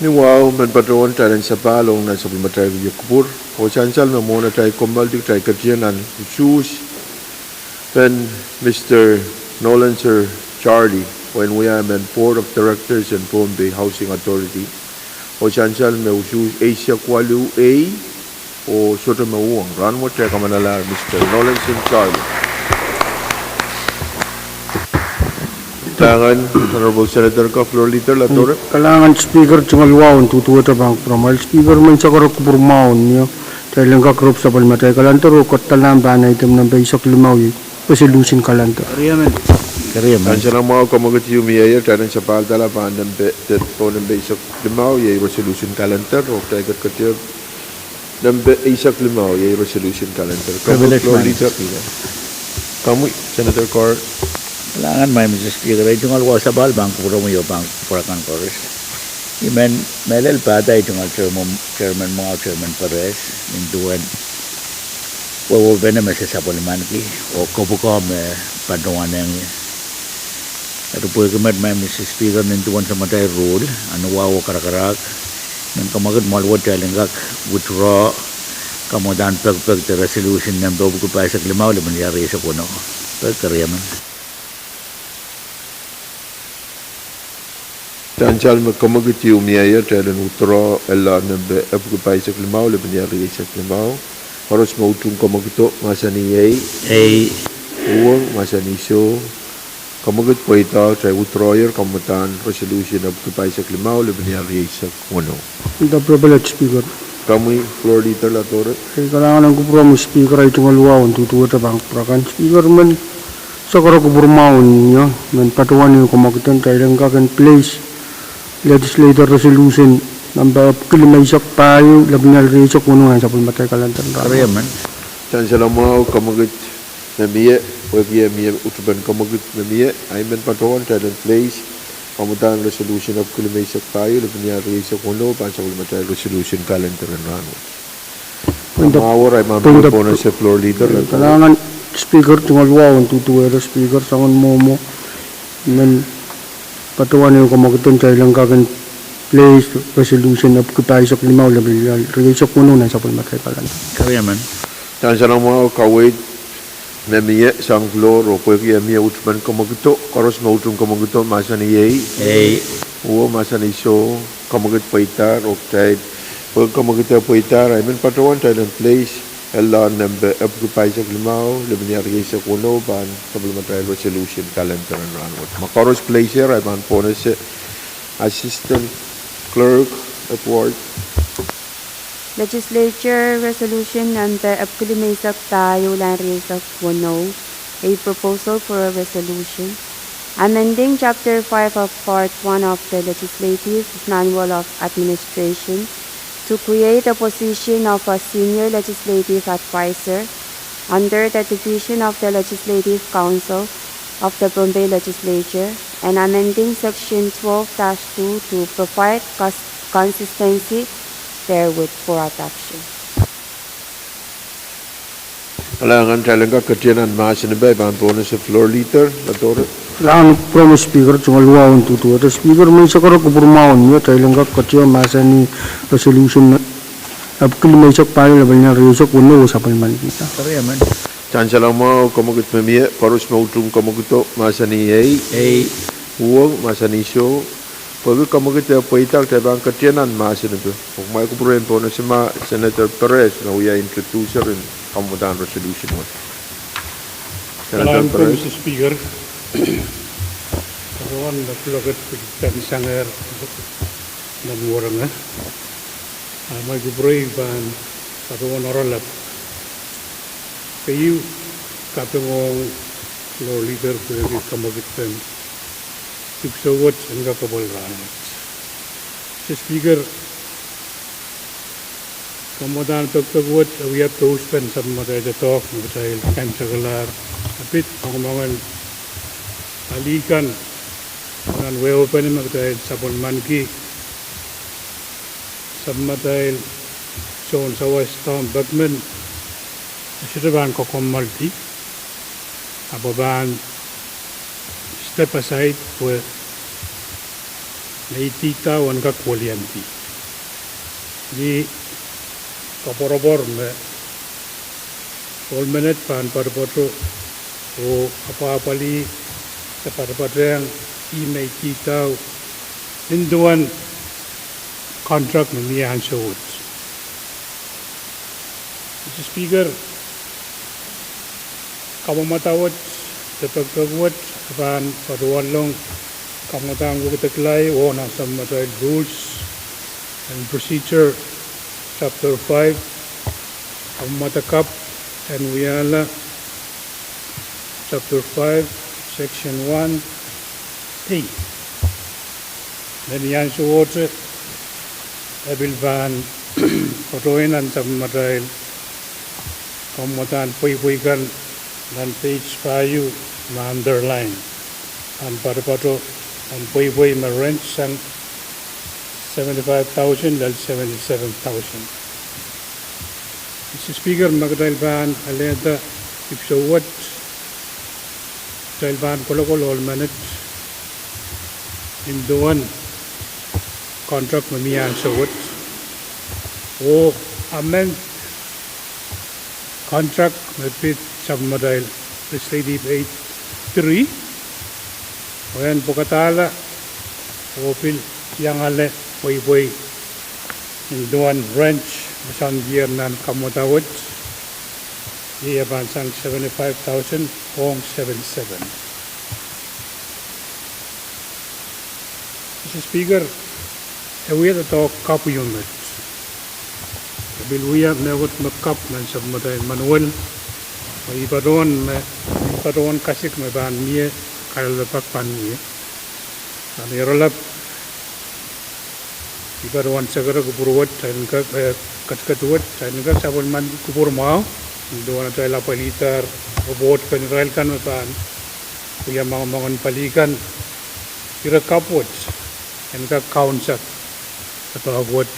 Ni wahu, men patohwan kitail en sapahl ong nan sapwellimatail wia kupwur. Oh sansal me mwohn atail kommoaldi kitail ketieng nan usuhs, pen Mister Nolenser Charlie, pwehn wia men Board of Directors en Pohnpei Housing Authority. Oh sansal me usuhs eisek waluh ei, oh sohte me uhwong. Rahnwet kitail kamanalahr Mister Nolenser Charlie. Kalahngan, Honorable Senator ka Floor Leader Latore. Kalahngan Speaker, tungoal wahu en duduwehte pahn kupwuramwail. Speaker, men sakara kupwur mwahu ni o. Kitail en kak rep sapwellimatail kalender oh kadahlahng pahn item nempe eisek limau iei resolution kalender. Ansou mwahu, kamwekid ieu mieier, kitail en sapahl dahla pahn nempe, nempe eisek limau iei resolution kalender, oh kitail ketiket nempe eisek limau iei resolution kalender. Komwi, Floor Leader. Komwi, Senator Carr. Kalahngan, Madam Speaker, ei tungoal wahu sapahl pahn kupwuromwi oh pahn kupwur akan koaros. I men mehlel pahda ei tungoal Chairman, Chairman mwahu, Chairman Perez, nin duwen wehwehpene me se sapwellimaniki oh kopwuko me patohwanehng ie. Eri pwehki met, Madam Speaker, nin duwen sounpatail roll, ahn wahu oh karakarahk, men kamwekid mwahl wet kitail en kak withdraw kamwadahn pekipek de resolution nempe epwiki pahisek limau lepin wia rieisek weneu. Pek keriemen. Sansal me kamwekid ieu mieier, kitail en withdraw ella nempe epwiki pahisek limau lepin wia rieisek limau. Koaros me utung kamwekido, mahsanih ei. Ei. Uhwong, mahsanih soh. Kamwekid pweida, kitail withdraw-er kamwadahn resolution epwiki pahisek limau lepin wia rieisek weneu. With the privilege, Speaker. Komwi, Floor Leader Latore. Ei, kalahngan en kupwuromwi Speaker, ei tungoal wahu en duduwehte pahn kupwur akan. Speaker, men Sakara kupwur mwahu ni, men patohwan ehu kamwekid en kitail en kak en place Legislative Resolution number epwiki limeisek pahieu, lepin ial rieisek weneu, nan sapwellimatail kalender en rahn wet. Sansal mwahu, kamwekid me mie, pwehki e mie utupen kamwekid me mie, I men patohwan kitail en place kamwadahn Resolution epwiki limeisek pahieu, lepin ial rieisek weneu, pahn sapwellimatail Resolution kalender en rahn wet. Point of, mwahu, I men point of, pohnese Floor Leader. Kalahngan Speaker, tungoal wahu en duduwehte Speaker, soangen mwomwo, men patohwan ehu kamwekid en kitail en kak en place Resolution epwiki pahisek limau, lepin ial rieisek weneu, nan sapwellimatail kalender. Sansal mwahu, kaweid me mie sang Floor, oh pwehki e mie utupen kamwekido, koaros me utung kamwekido mahsanih ei. Ei. Uo, mahsanih soh. Kamwekid pweidahr, oh kitail, pwehki kamwekido pweidahr, I men patohwan kitail en place L R number epwiki pahisek limau, lepin ial rieisek weneu, pahn sapwellimatail Resolution kalender en rahn wet. Ma koaros place er, I pahn pohnese Assistant Clerk Edward. Legislature Resolution number epwiki limeisek pahieu, line rieisek weneu, a proposal for a resolution amending Chapter five of Part one of the Legislative Manual of Administration to create a position of a Senior Legislative Advisor under the Division of the Legislative Council of the Pohnpei Legislature and amending Section twelve dash two to provide cons-, consistency therewith for adoption. Kalahngan, kitail en kak ketin nan mahsen, I pahn pohnese Floor Leader, Ladore. Kalahngan Prime Speaker, tungoal wahu en duduwehte Speaker, men sakara kupwur mwahu ni, kitail en kak ketin mahsanih Resolution epwiki limeisek pahieu, lepin ial rieisek weneu, oh sapwellimanikihda. Sansal mwahu, kamwekid me mie, koaros me utung kamwekido mahsanih ei. Ei. Uo, mahsanih soh. Pwehki kamwekid e pweidahr, kitail pahn ketin nan mahsen. Pwe kumwail kupwuren pohnese ma Senator Perez me wia introducer en kamwadahn resolution wet. Senator Perez. Kalahngan Mister Speaker. Patohwan me kuloak et pil kak sangehr nan werenge. A ma I kupwurei pahn patohwan oaralap. Keieu, kaping ong Floor Leader pwehki kamwekid en dipwisou wet en kak kapwal rahn wet. Mister Speaker, kamwadahn pekipek wet e wia pouspen sapwellimatail doadoahk me kitail kaimwisekalahr, a pid mongomongen alih kan nan wehwehpen me kitail sapwellimaniki sapwellimatail Sounsawas Tom Beckman, e sohte pahn kokommoaldi, ahpw e pahn step aside pwe me idihdao en kak weliandi. Ni koapworopwor me ohl menet pahn poatopoato oh apwahpwalih de poatopoatehng ih me idihdao nin duwen contract me mie ansou wet. Mister Speaker, kamwadahn wet, de pekipek wet, e pahn patohwanlong kamwadahn wekidekla oh nan sapwellimatail Rules and Procedure, Chapter five, kamwadahn kapw en wiahla Chapter five, Section one A. Nan ni ansowohte, e pil pahn patohwan nan sapwellimatail kamwadahn pweipwei kan nan page pahieu me underline, pahn poatopoato nan pweipwei me range sang seventy-five thousand lel seventy-seven thousand. Mister Speaker, ma kitail pahn alehda dipwisou wet, kitail pahn kolokol ohl menet nin duwen contract me mie ansou wet oh amend contract me pid sapwellimatail Legislative Aid three, oh en pwekidala oh pil iangala pweipwei nin duwen range me soandier nan kamwadahn wet, iei e pahn sang seventy-five thousand ong seven seven. Mister Speaker, e wia doadoahk kapw ehu met. E pil wia mehkot me kapw nan sapwellimatail manual, oh I patohwan me I patohwan kasik me pahn mie, kalelapak pahn mie. Nan iralap, I patohwan sekere kupwur wet, kitail en kak, eh, ketiket wet, kitail en kak sapwellimen kupwur mwahu, nin duwen atail apwalihdahr report kan irail kan me pahn wia moange moangen pali kan, ire kapw wet en kak kaunsak doadoahk wet,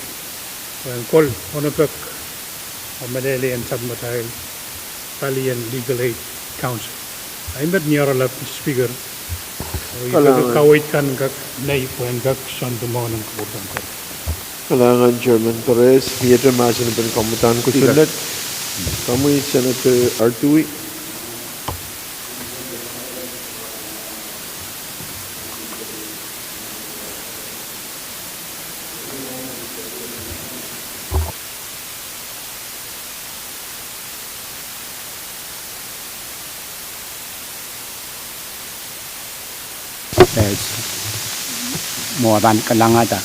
en kol onopek oh mehlel en sapwellimatail pali en Legal Aid Council. Ahi met ni oaralap, Mister Speaker. Oh I peki kaweid kan kak nei pwehn kak soandi moangen kupwur kan. Kalahngan Chairman Perez, mie mahsen en pwihn komwi, udahn kosonned. Komwi Senator Artui. Eh, mwo pahn kalangada,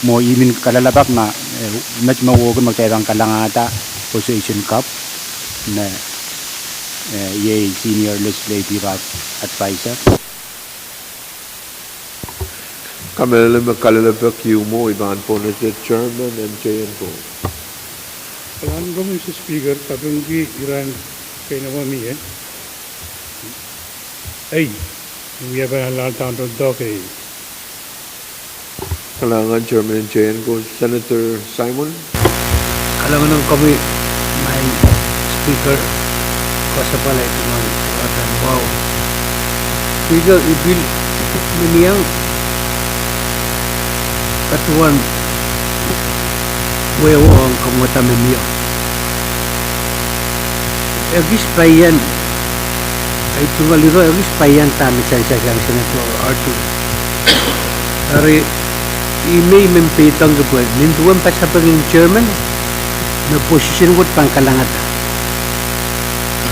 mwo I men kalelapak ma, eh, met me wehwehki me kitail pahn kalangada position kapw me, eh, iei Senior Legislative Advisor. Kamehlele me kalelapak ieu mwo, I pahn pwonehdi Chairman M J N Ko. Kalahngan, Mister Speaker, kapingki iren keimwseklahn mie. Ei, wia pahn lal town to doke. Kalahngan Chairman M J N Ko, Senator Simon. Kalahngan ong komwi, Madam Speaker, koasoia pali ehu nan wadek mwahu. Speaker, I pil men iang patohwan wehwe ong komwi wada me mie. Ekis pahn, ei, tungoal iro ekis pahn dahme sansal sang Senator Artui. Eri, I men, I men peidohng pwe nin duwen pasapeng en Chairman, me position wet pahn kalangada.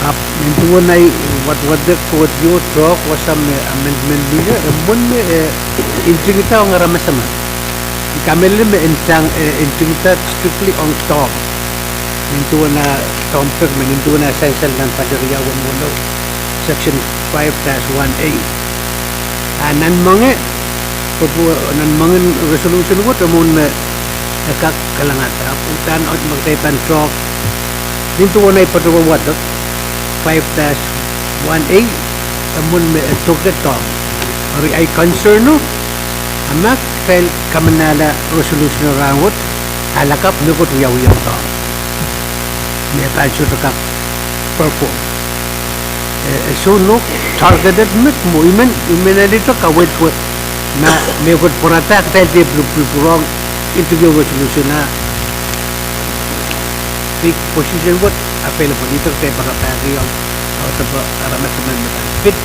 Ahpw nin duwen ahi wadwadek towehdi oh tohk wasa me amendment mihla, e mwomwen me, eh, ntingihda ong aramas emen. I kamehlele me e sang, eh, ntingihda strictly ong doahk. Nin duwen ah tohnpadahk me nin duwen ah sansal nan pali riau weneu, section five dash one A. A nan moange, pwe, pwe nan moangen resolution wet e mwomwen me e kak kalangada, ahpw udahn ot me kitail pahn tohk. Nin duwen ahi patohwan wadek, five dash one A, e mwomwen me e tohke doahk. Eri ahi concern o, a ma kitail kamanahla resolution en rahn wet, a lakapw mehkot wiawi ong doahk. Me pahn sohte kak perform. Eh, e sohte targeted met mwo, I men, I men alehdi kaweid pwe ma mehkot pwarada kitail dehr pil, pil pwurehng ntingihong resolution a position wet available, I pil kitail pahn kapahkiong, a sohte pwe aramas emen me pahn fit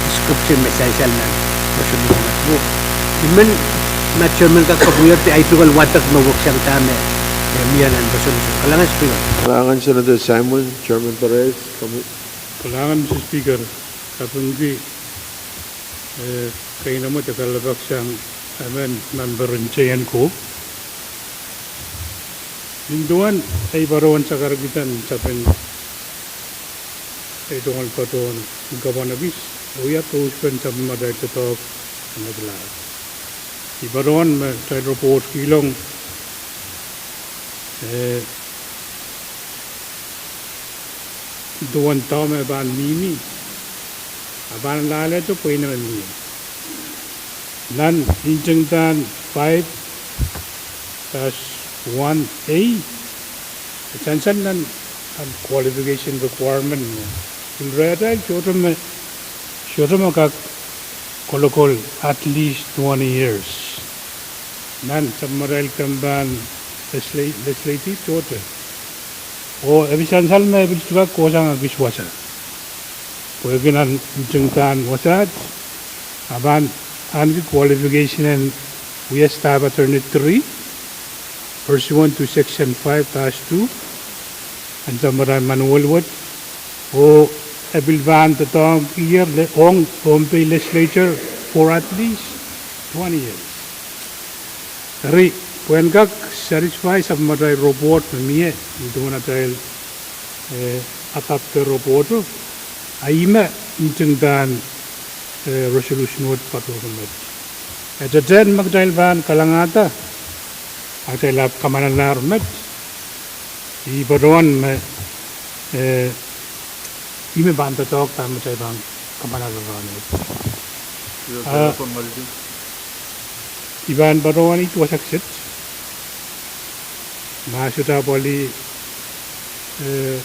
description me sansal nan resolution mwo. I men, Madam Chairman, kak kapwurehdi ahi tungoal wadek me weksang dahme, eh, mie nan resolution. Kalahngan Speaker. Kalahngan Senator Simon, Chairman Perez, komwi. Kalahngan Mister Speaker, kapingki, eh, keinamet de kalelapak sang emen member M J N Ko. Nin duwen ei patohwan sakarkihda sapeng, ei tungoal patohwan kapwon ekis, oh wia tohspen sapwellimatail doadoahk en ekila. I patohwan me kitail report kihlong, eh, duwen doahme pahn mihmi, a pahn alehdi pwe ih me mie. Nan ntingdahn five dash one A, e sansal nan, nan qualification requirement me pil rehtail sohte me, sohte me kak kolokol at least twenty years. Nan sapwellimatail kempen legisla-, legislative sohte. Oh e pil sansal me e pil sohte kak kohsang ekis wasa. Pwehki nan ntingdahn wasaht, a pahn ahneki qualification en wia staff attorney three, pursuant to section five dash two, en sapwellimatail manual wet, oh e pil pahn doadoahngkier le-, ong Pohnpei legislature for at least twenty years. Eri, pwehn kak satisfy sapwellimatail report me mie, nin duwen atail, eh, adopt-e report o, a ih me ntingdahn, eh, resolution wet patohwan met. E tehtehn me kitail pahn kalangada, a kitail ahpw kamalalahr met, I patohwan me, eh, ih me pahn doadoahk dahme kitail pahn kamalalahr met. Ah, I pahn patohwan ih wasa kiset. Ma sohte apwalih, eh,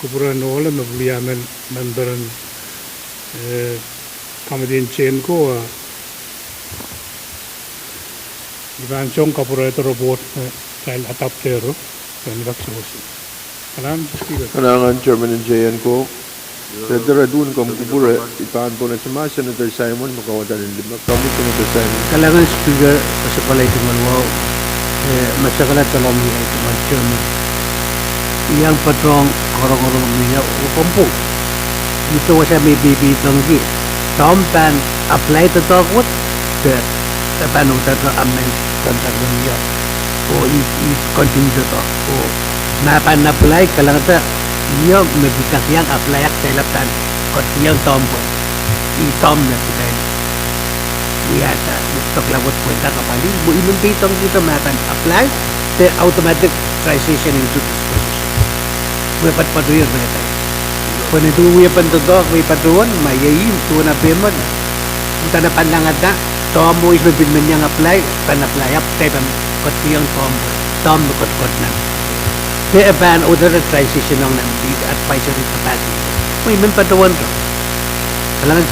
kupwuren ohl me pil wia men memper en, eh, komiti en J N COHO, ah, I pahn song kapwurehdo report me kitail adopt-ehro. Kalahngan Speaker. Kalahngan Chairman en J N COHO. Senator, duwen komw kupwure, I pahn pwonese ma Senator Simon me kauwadahn limehk. Komwi Senator Simon. Kalahngan Speaker, koasoia pali tungoal wahu, eh, me sakala doadoahk me I tungoal Chairman. I iang patohwan korongorong me I iang kompoak. Ih wasa me I pil patohwan ki. Doadoahk pahn apply doadoahk wet, de, de pahn uhdahn amend doadoahk me I iang. Oh, I, I continue doadoahk. Oh, ma pahn apply, kalangada, I iang me pil kak iang apply ahk, de I lap pahn kot iang doadoahk pwe. Ih doadoahk me pil iang. Wiahda, I toklak wet pwenda kapali, mwo I men pil patohwan kihdo ma pahn apply, de automatic transition into this position. Wia patopato ier me kitail. Pwe ni duwe wia pahn doadoahk, wia patohwan, ma iei duwen ape men. Uhdahn pahn langada, doadoahk mwo I men pil men iang apply, pahn apply ahpw, de pahn kot iang doadoahk, doadoahk me kot kot nan. De e pahn uhdahn transition ong nan, the advisory capacity. Mwo I men patohwan doadoahk. Kalahngan.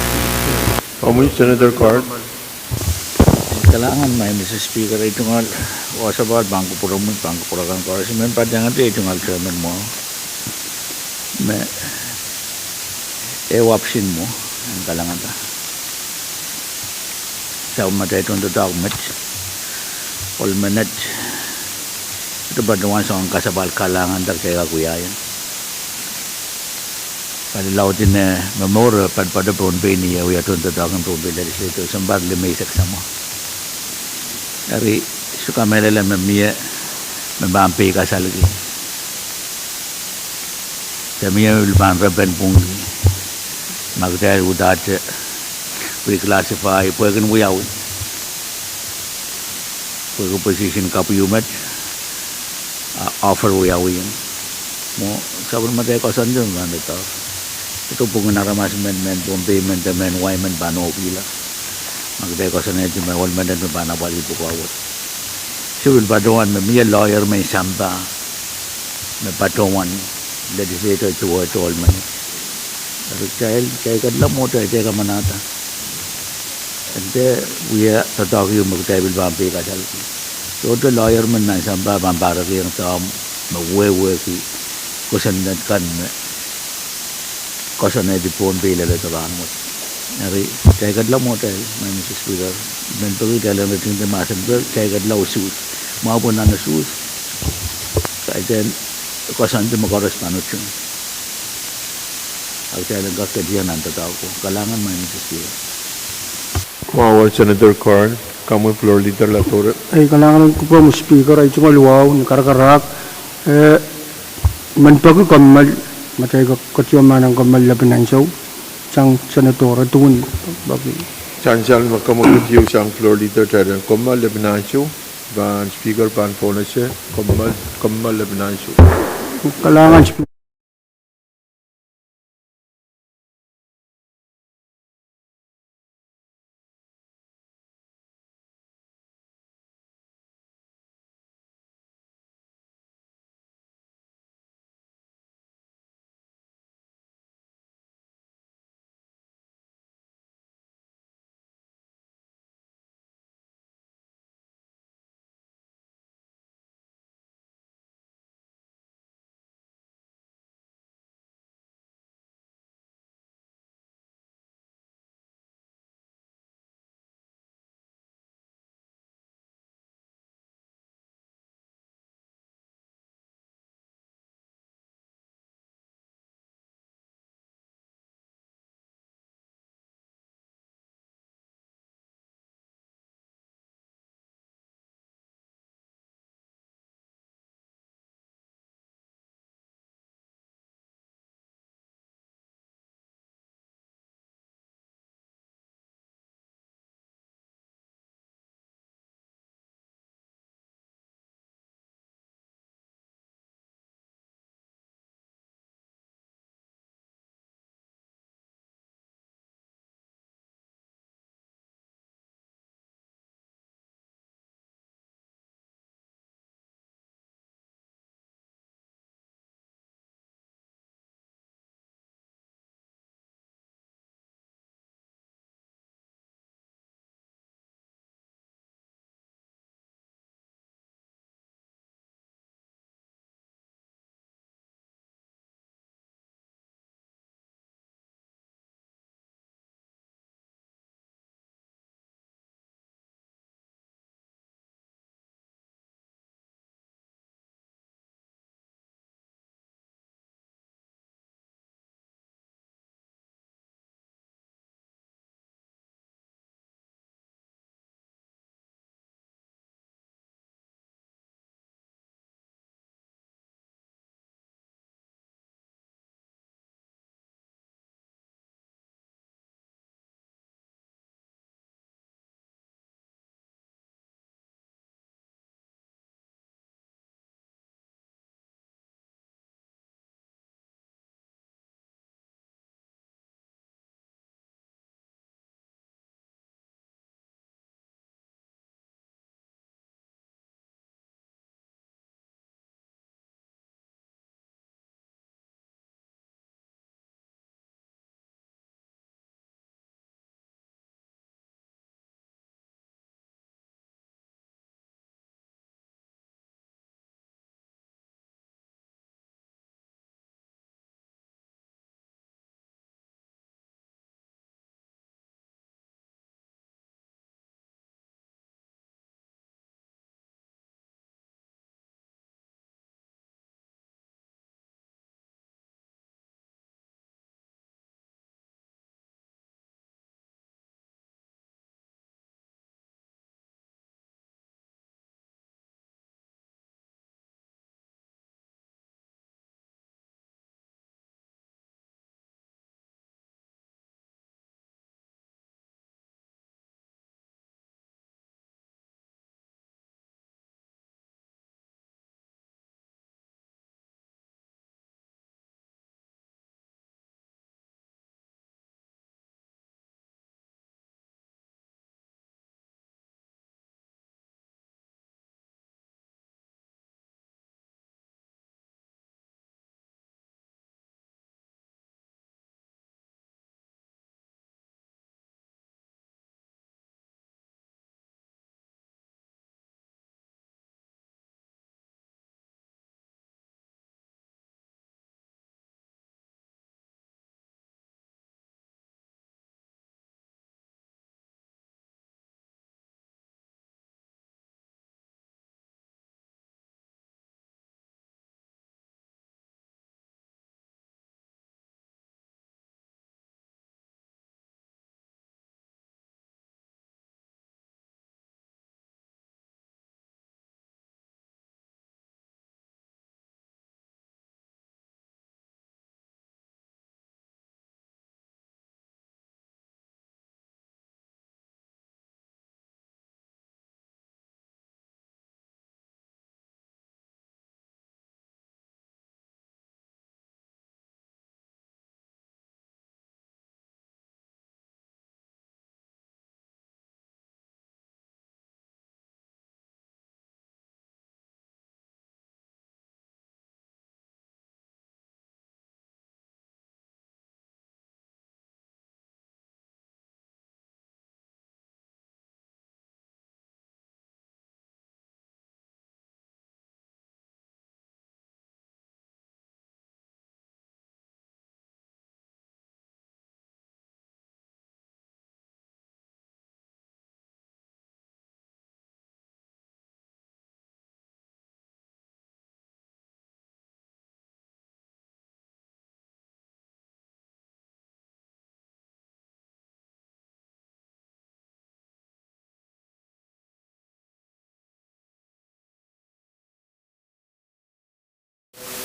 Omwi Senator Carl. Kalahngan, Madam Speaker, I tungoal wasa pahn kupwuromwi, pahn kupwure kan koaros me patehngete, I tungoal Chairman mwahu. Me, eh, option mwo, en kalangada. Sapwellimatail tohndoadoahk met, ohl menet, de patohwan soangen kasapahl kalahngan de kitail kak wiahiong. Pali laud en, eh, me mour, eh, patopato Pohnpei ni eh wia tohndoadoahk en Pohnpei Legislature, sounpar limeisek samwa. Eri, sohte kamehlele me mie, me pahn peikasalki. De mie me pil pahn repen pwungki. Ma kitail uhdahte reclassify, pwehki wiawi. Pwehki position kapw met, ah, offer wiawi. Mwo, sapwellimatail koasoandi me pahn doadoahk. Sohte pwungin aramas men, mehn Pohnpei men, de mehn wai men pahn ohkihla. Ma kitail koasoanehdi me ohl menet me pahn apwalih pwukoa wet. Sohte pil patohwan me mie lawyer men sampah, me patohwan legislator duwehte ohl menet. Eri kitail, kitail ketilong mwo kitail, kitail kamanahda. Eri wia doadoahk ieu me kitail pil pahn peikasalki. Sohte lawyer men nan sampah pahn pahrekiong doadoahk me wehwehki kosonned kan me koasoanehdi Pohnpei lel doadoahk wet. Eri, kitail ketilong mwo kitail, Madam Speaker. Men peki kitail en ritingdi mahsen pwe kitail ketilong usuhs. Mwahu pwe nan usuhs, kaidehn koasoandi me koaros pahn utung. Ahpw kitail en kak ketikihong nan doadoahk ko. Kalahngan, Madam Speaker. Mwahu Senator Carl, komwi Floor Leader Latore. Ei, kalahngan kupwuromwi Speaker, ei, tungoal wahu ni karakarahk, eh, men peki kommoal, ma kitail kak ketido mahn en kommoal lepin ansou, sang Senator, duwen peki. Sansal me komw ketido sang Floor Leader, kitail en kommoal lepin ansou, pahn Speaker pahn pwonese, kommoal, kommoal lepin ansou. Kalahngan Speaker.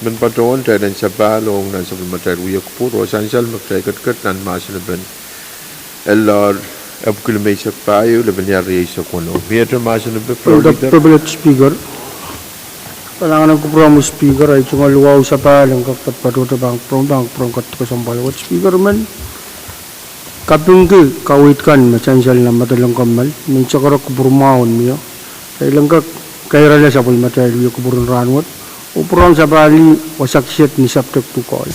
Men patohwan kitail en sapahl ong nan sapwellimatail wia kupwur oh sansal me kitail ketiket nan mahsen en Pwuken Ellahn epwiki limeisek pahieu, lepin rieisek weneu. Miehte mahsen en Pwuken Ellahn, Speaker. Kalahngan en kupwuromwi Speaker, ahi tungoal wahu sapahl en kak patohdo pahn kupwuromwi, pahn kupwuromwi kak kesempwal wet Speaker men. Kapingki kaweid kan me sansal nan medel en kommoal, me sakara kupwur mwahu mie. Kitail en kak kairala sapwellimatail wia kupwur en rahnwet oh pwurehng sapahl wasa kiset ni subject to call.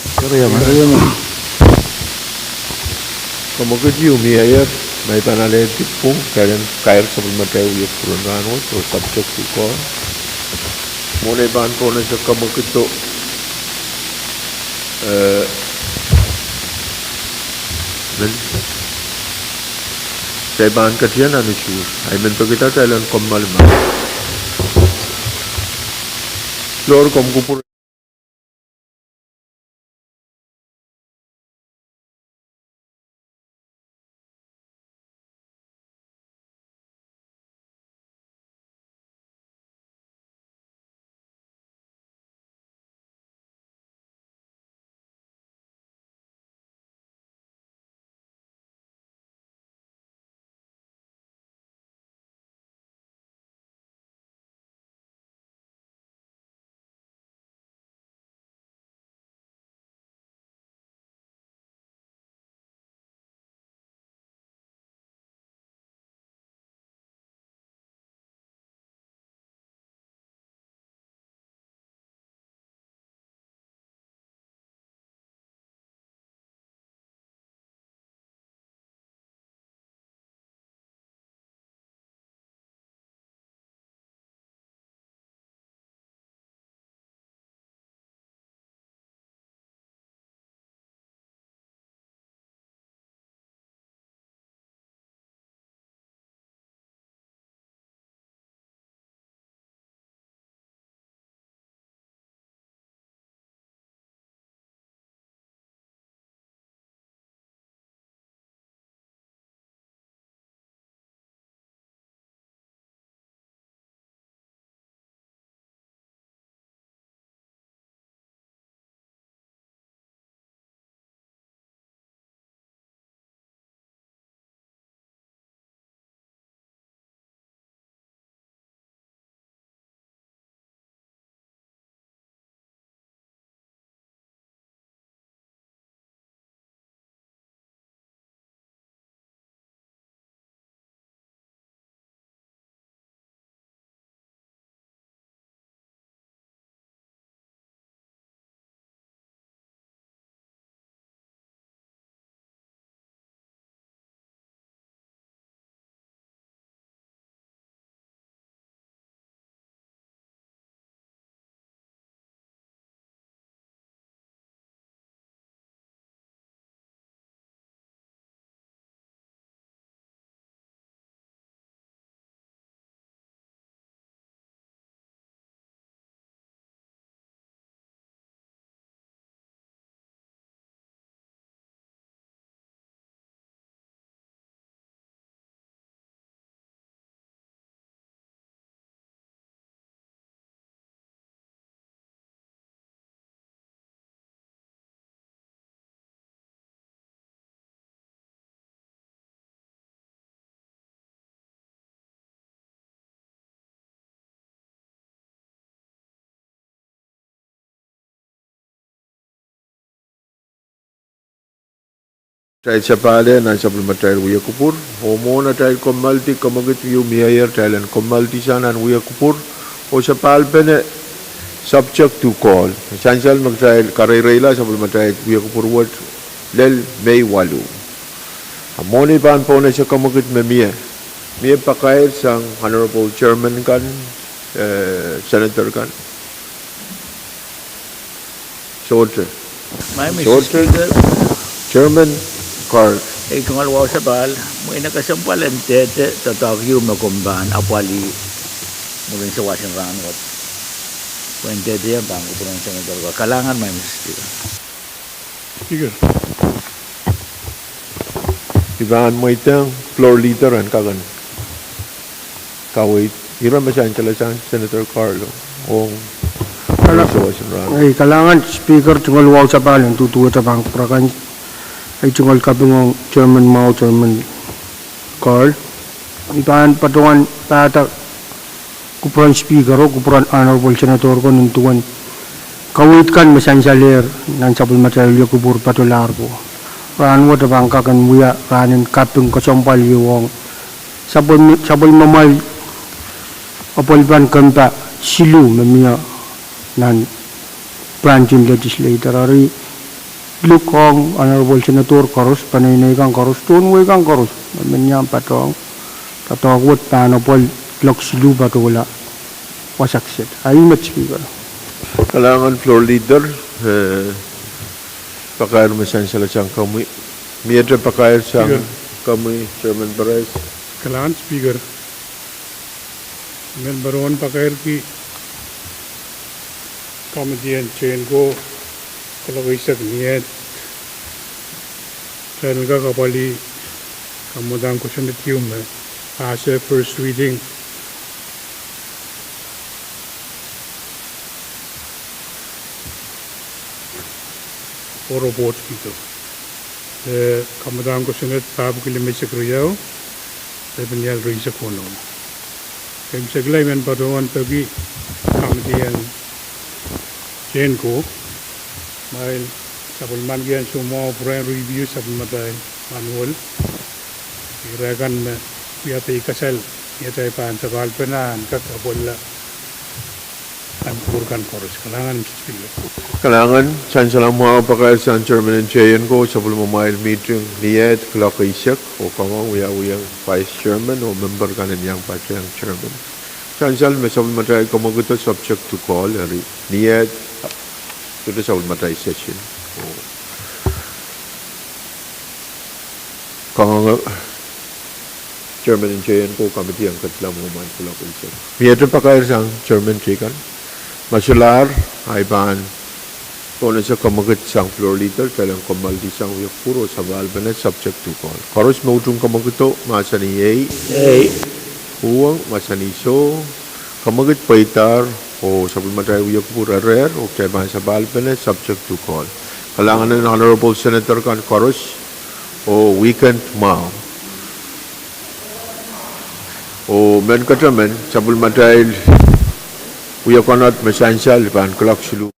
Kamwekid ieu mieier, ma I pahn alehdi pwung, kitail en kair sapwellimatail wia kupwur en rahnwet oh subject to call. Mwohn ei pahn pohnese kamwekido, eh, men, kitail pahn ketin anahne usuh. Ahi men pekida kitail en kommoal ma. Lord, komw kupwure. Kitail sapahl nan sapwellimatail wia kupwur, oh mwohn atail kommoaldi kamwekid ieu mieier, kitail en kommoaldi sang nan wia kupwur, oh sapahlpene subject to call. Sansal me kitail kareireila sapwellimatail wia kupwur wet lel Mei waluh. A mwohn ei pahn pohnese kamwekid me mie, mie pakair sang Honorable Chairman kan, eh, Senator kan. Sohte. Madam Speaker. Chairman Carl. Ei tungoal wahu sapahl, mwein e kesempwal en dehde doadoahk ieu me komw pahn apwalih mwurin sawas en rahnwet. Pwehn dehde pahn kupwuren Senator Carl. Kalahngan, Madam Speaker. Speaker. I pahn mweidohng Floor Leader en kak en kaweid ire me sansal sang Senator Carl ong. Ei, kalahngan Speaker, tungoal wahu sapahl en duduwehte pahn kupwuramwail, ei tungoal kaping ong Chairman mwahu, Chairman Carl. I pahn patohwan pahda kupwuren Speaker oh kupwuren Honorable Senator ko nin duwen kaweid kan me sansalehr nan sapwellimatail wia kupwur patolahr ko. Rahnwet e pahn kak en wia rahnen kaping kesempwal ieu ong sapwellimamwail apwalipen kempa siluh me mie nan branch en legislature. Eri I luk ong Honorable Senator koaros, peneinei kan koaros, tohn wehi kan koaros me men iang patohwan doadoahk wet pahn apwal kuloak siluh patohla wasa kiset. Ahi met Speaker. Kalahngan Floor Leader, eh, pakair me sansal sang komwi. Miehte pakair sang komwi, Chairman Perez. Kalahngan Speaker. Member en pakairki komiti en Chair ko, kuloak eisek ni et, kitail en kak apwalih kamwadang kosonned ieu me pass first reading oh report kihdo. Eh, kamwadang kosonned pahpwiki limeisek riau, lepin ial rieisek weneu. Keimwseklahng I men patohwan peki komiti en Chair ko, kumwail sapwellimanki ansou mwahu pwurehng review sapwellimatail manual. Ire kan me wia peikasal, ni atail pahn sapahlpene en kak apwalih nan kupwur kan koaros. Kalahngan Mister Speaker. Kalahngan, sansal mwahu pakair sang Chairman en Chair ko, sapwellimamwail mihting ni et kuloak eisek, oh kamwahu wiawi ong Vice Chairman oh member kan en iang patehng Chairman. Sansal me sapwellimatail kamwakido subject to call, eri ni et, sohte sapwellimatail session. Oh, kamwahu Chairman en Chair ko, komiti en ketilong mwomwen kuloak eisek. Miehte pakair sang Chairman teikan. Ma solahr, ahi pahn pohnese kamwakid sang Floor Leader, kitail en kommoaldi sang wia kupwur oh sapahlpene subject to call. Koaros me utung kamwakido mahsanih ei. Ei. Uhwong mahsanih soh. Kamwakid pweidahr oh sapwellimatail wia kupwur erehr oh kitail pahn sapahlpene subject to call. Kalahngan en Honorable Senator kan koaros oh weekend mwahu. Oh men ketemen sapwellimatail wia konehng me sansal pahn kuloak siluh.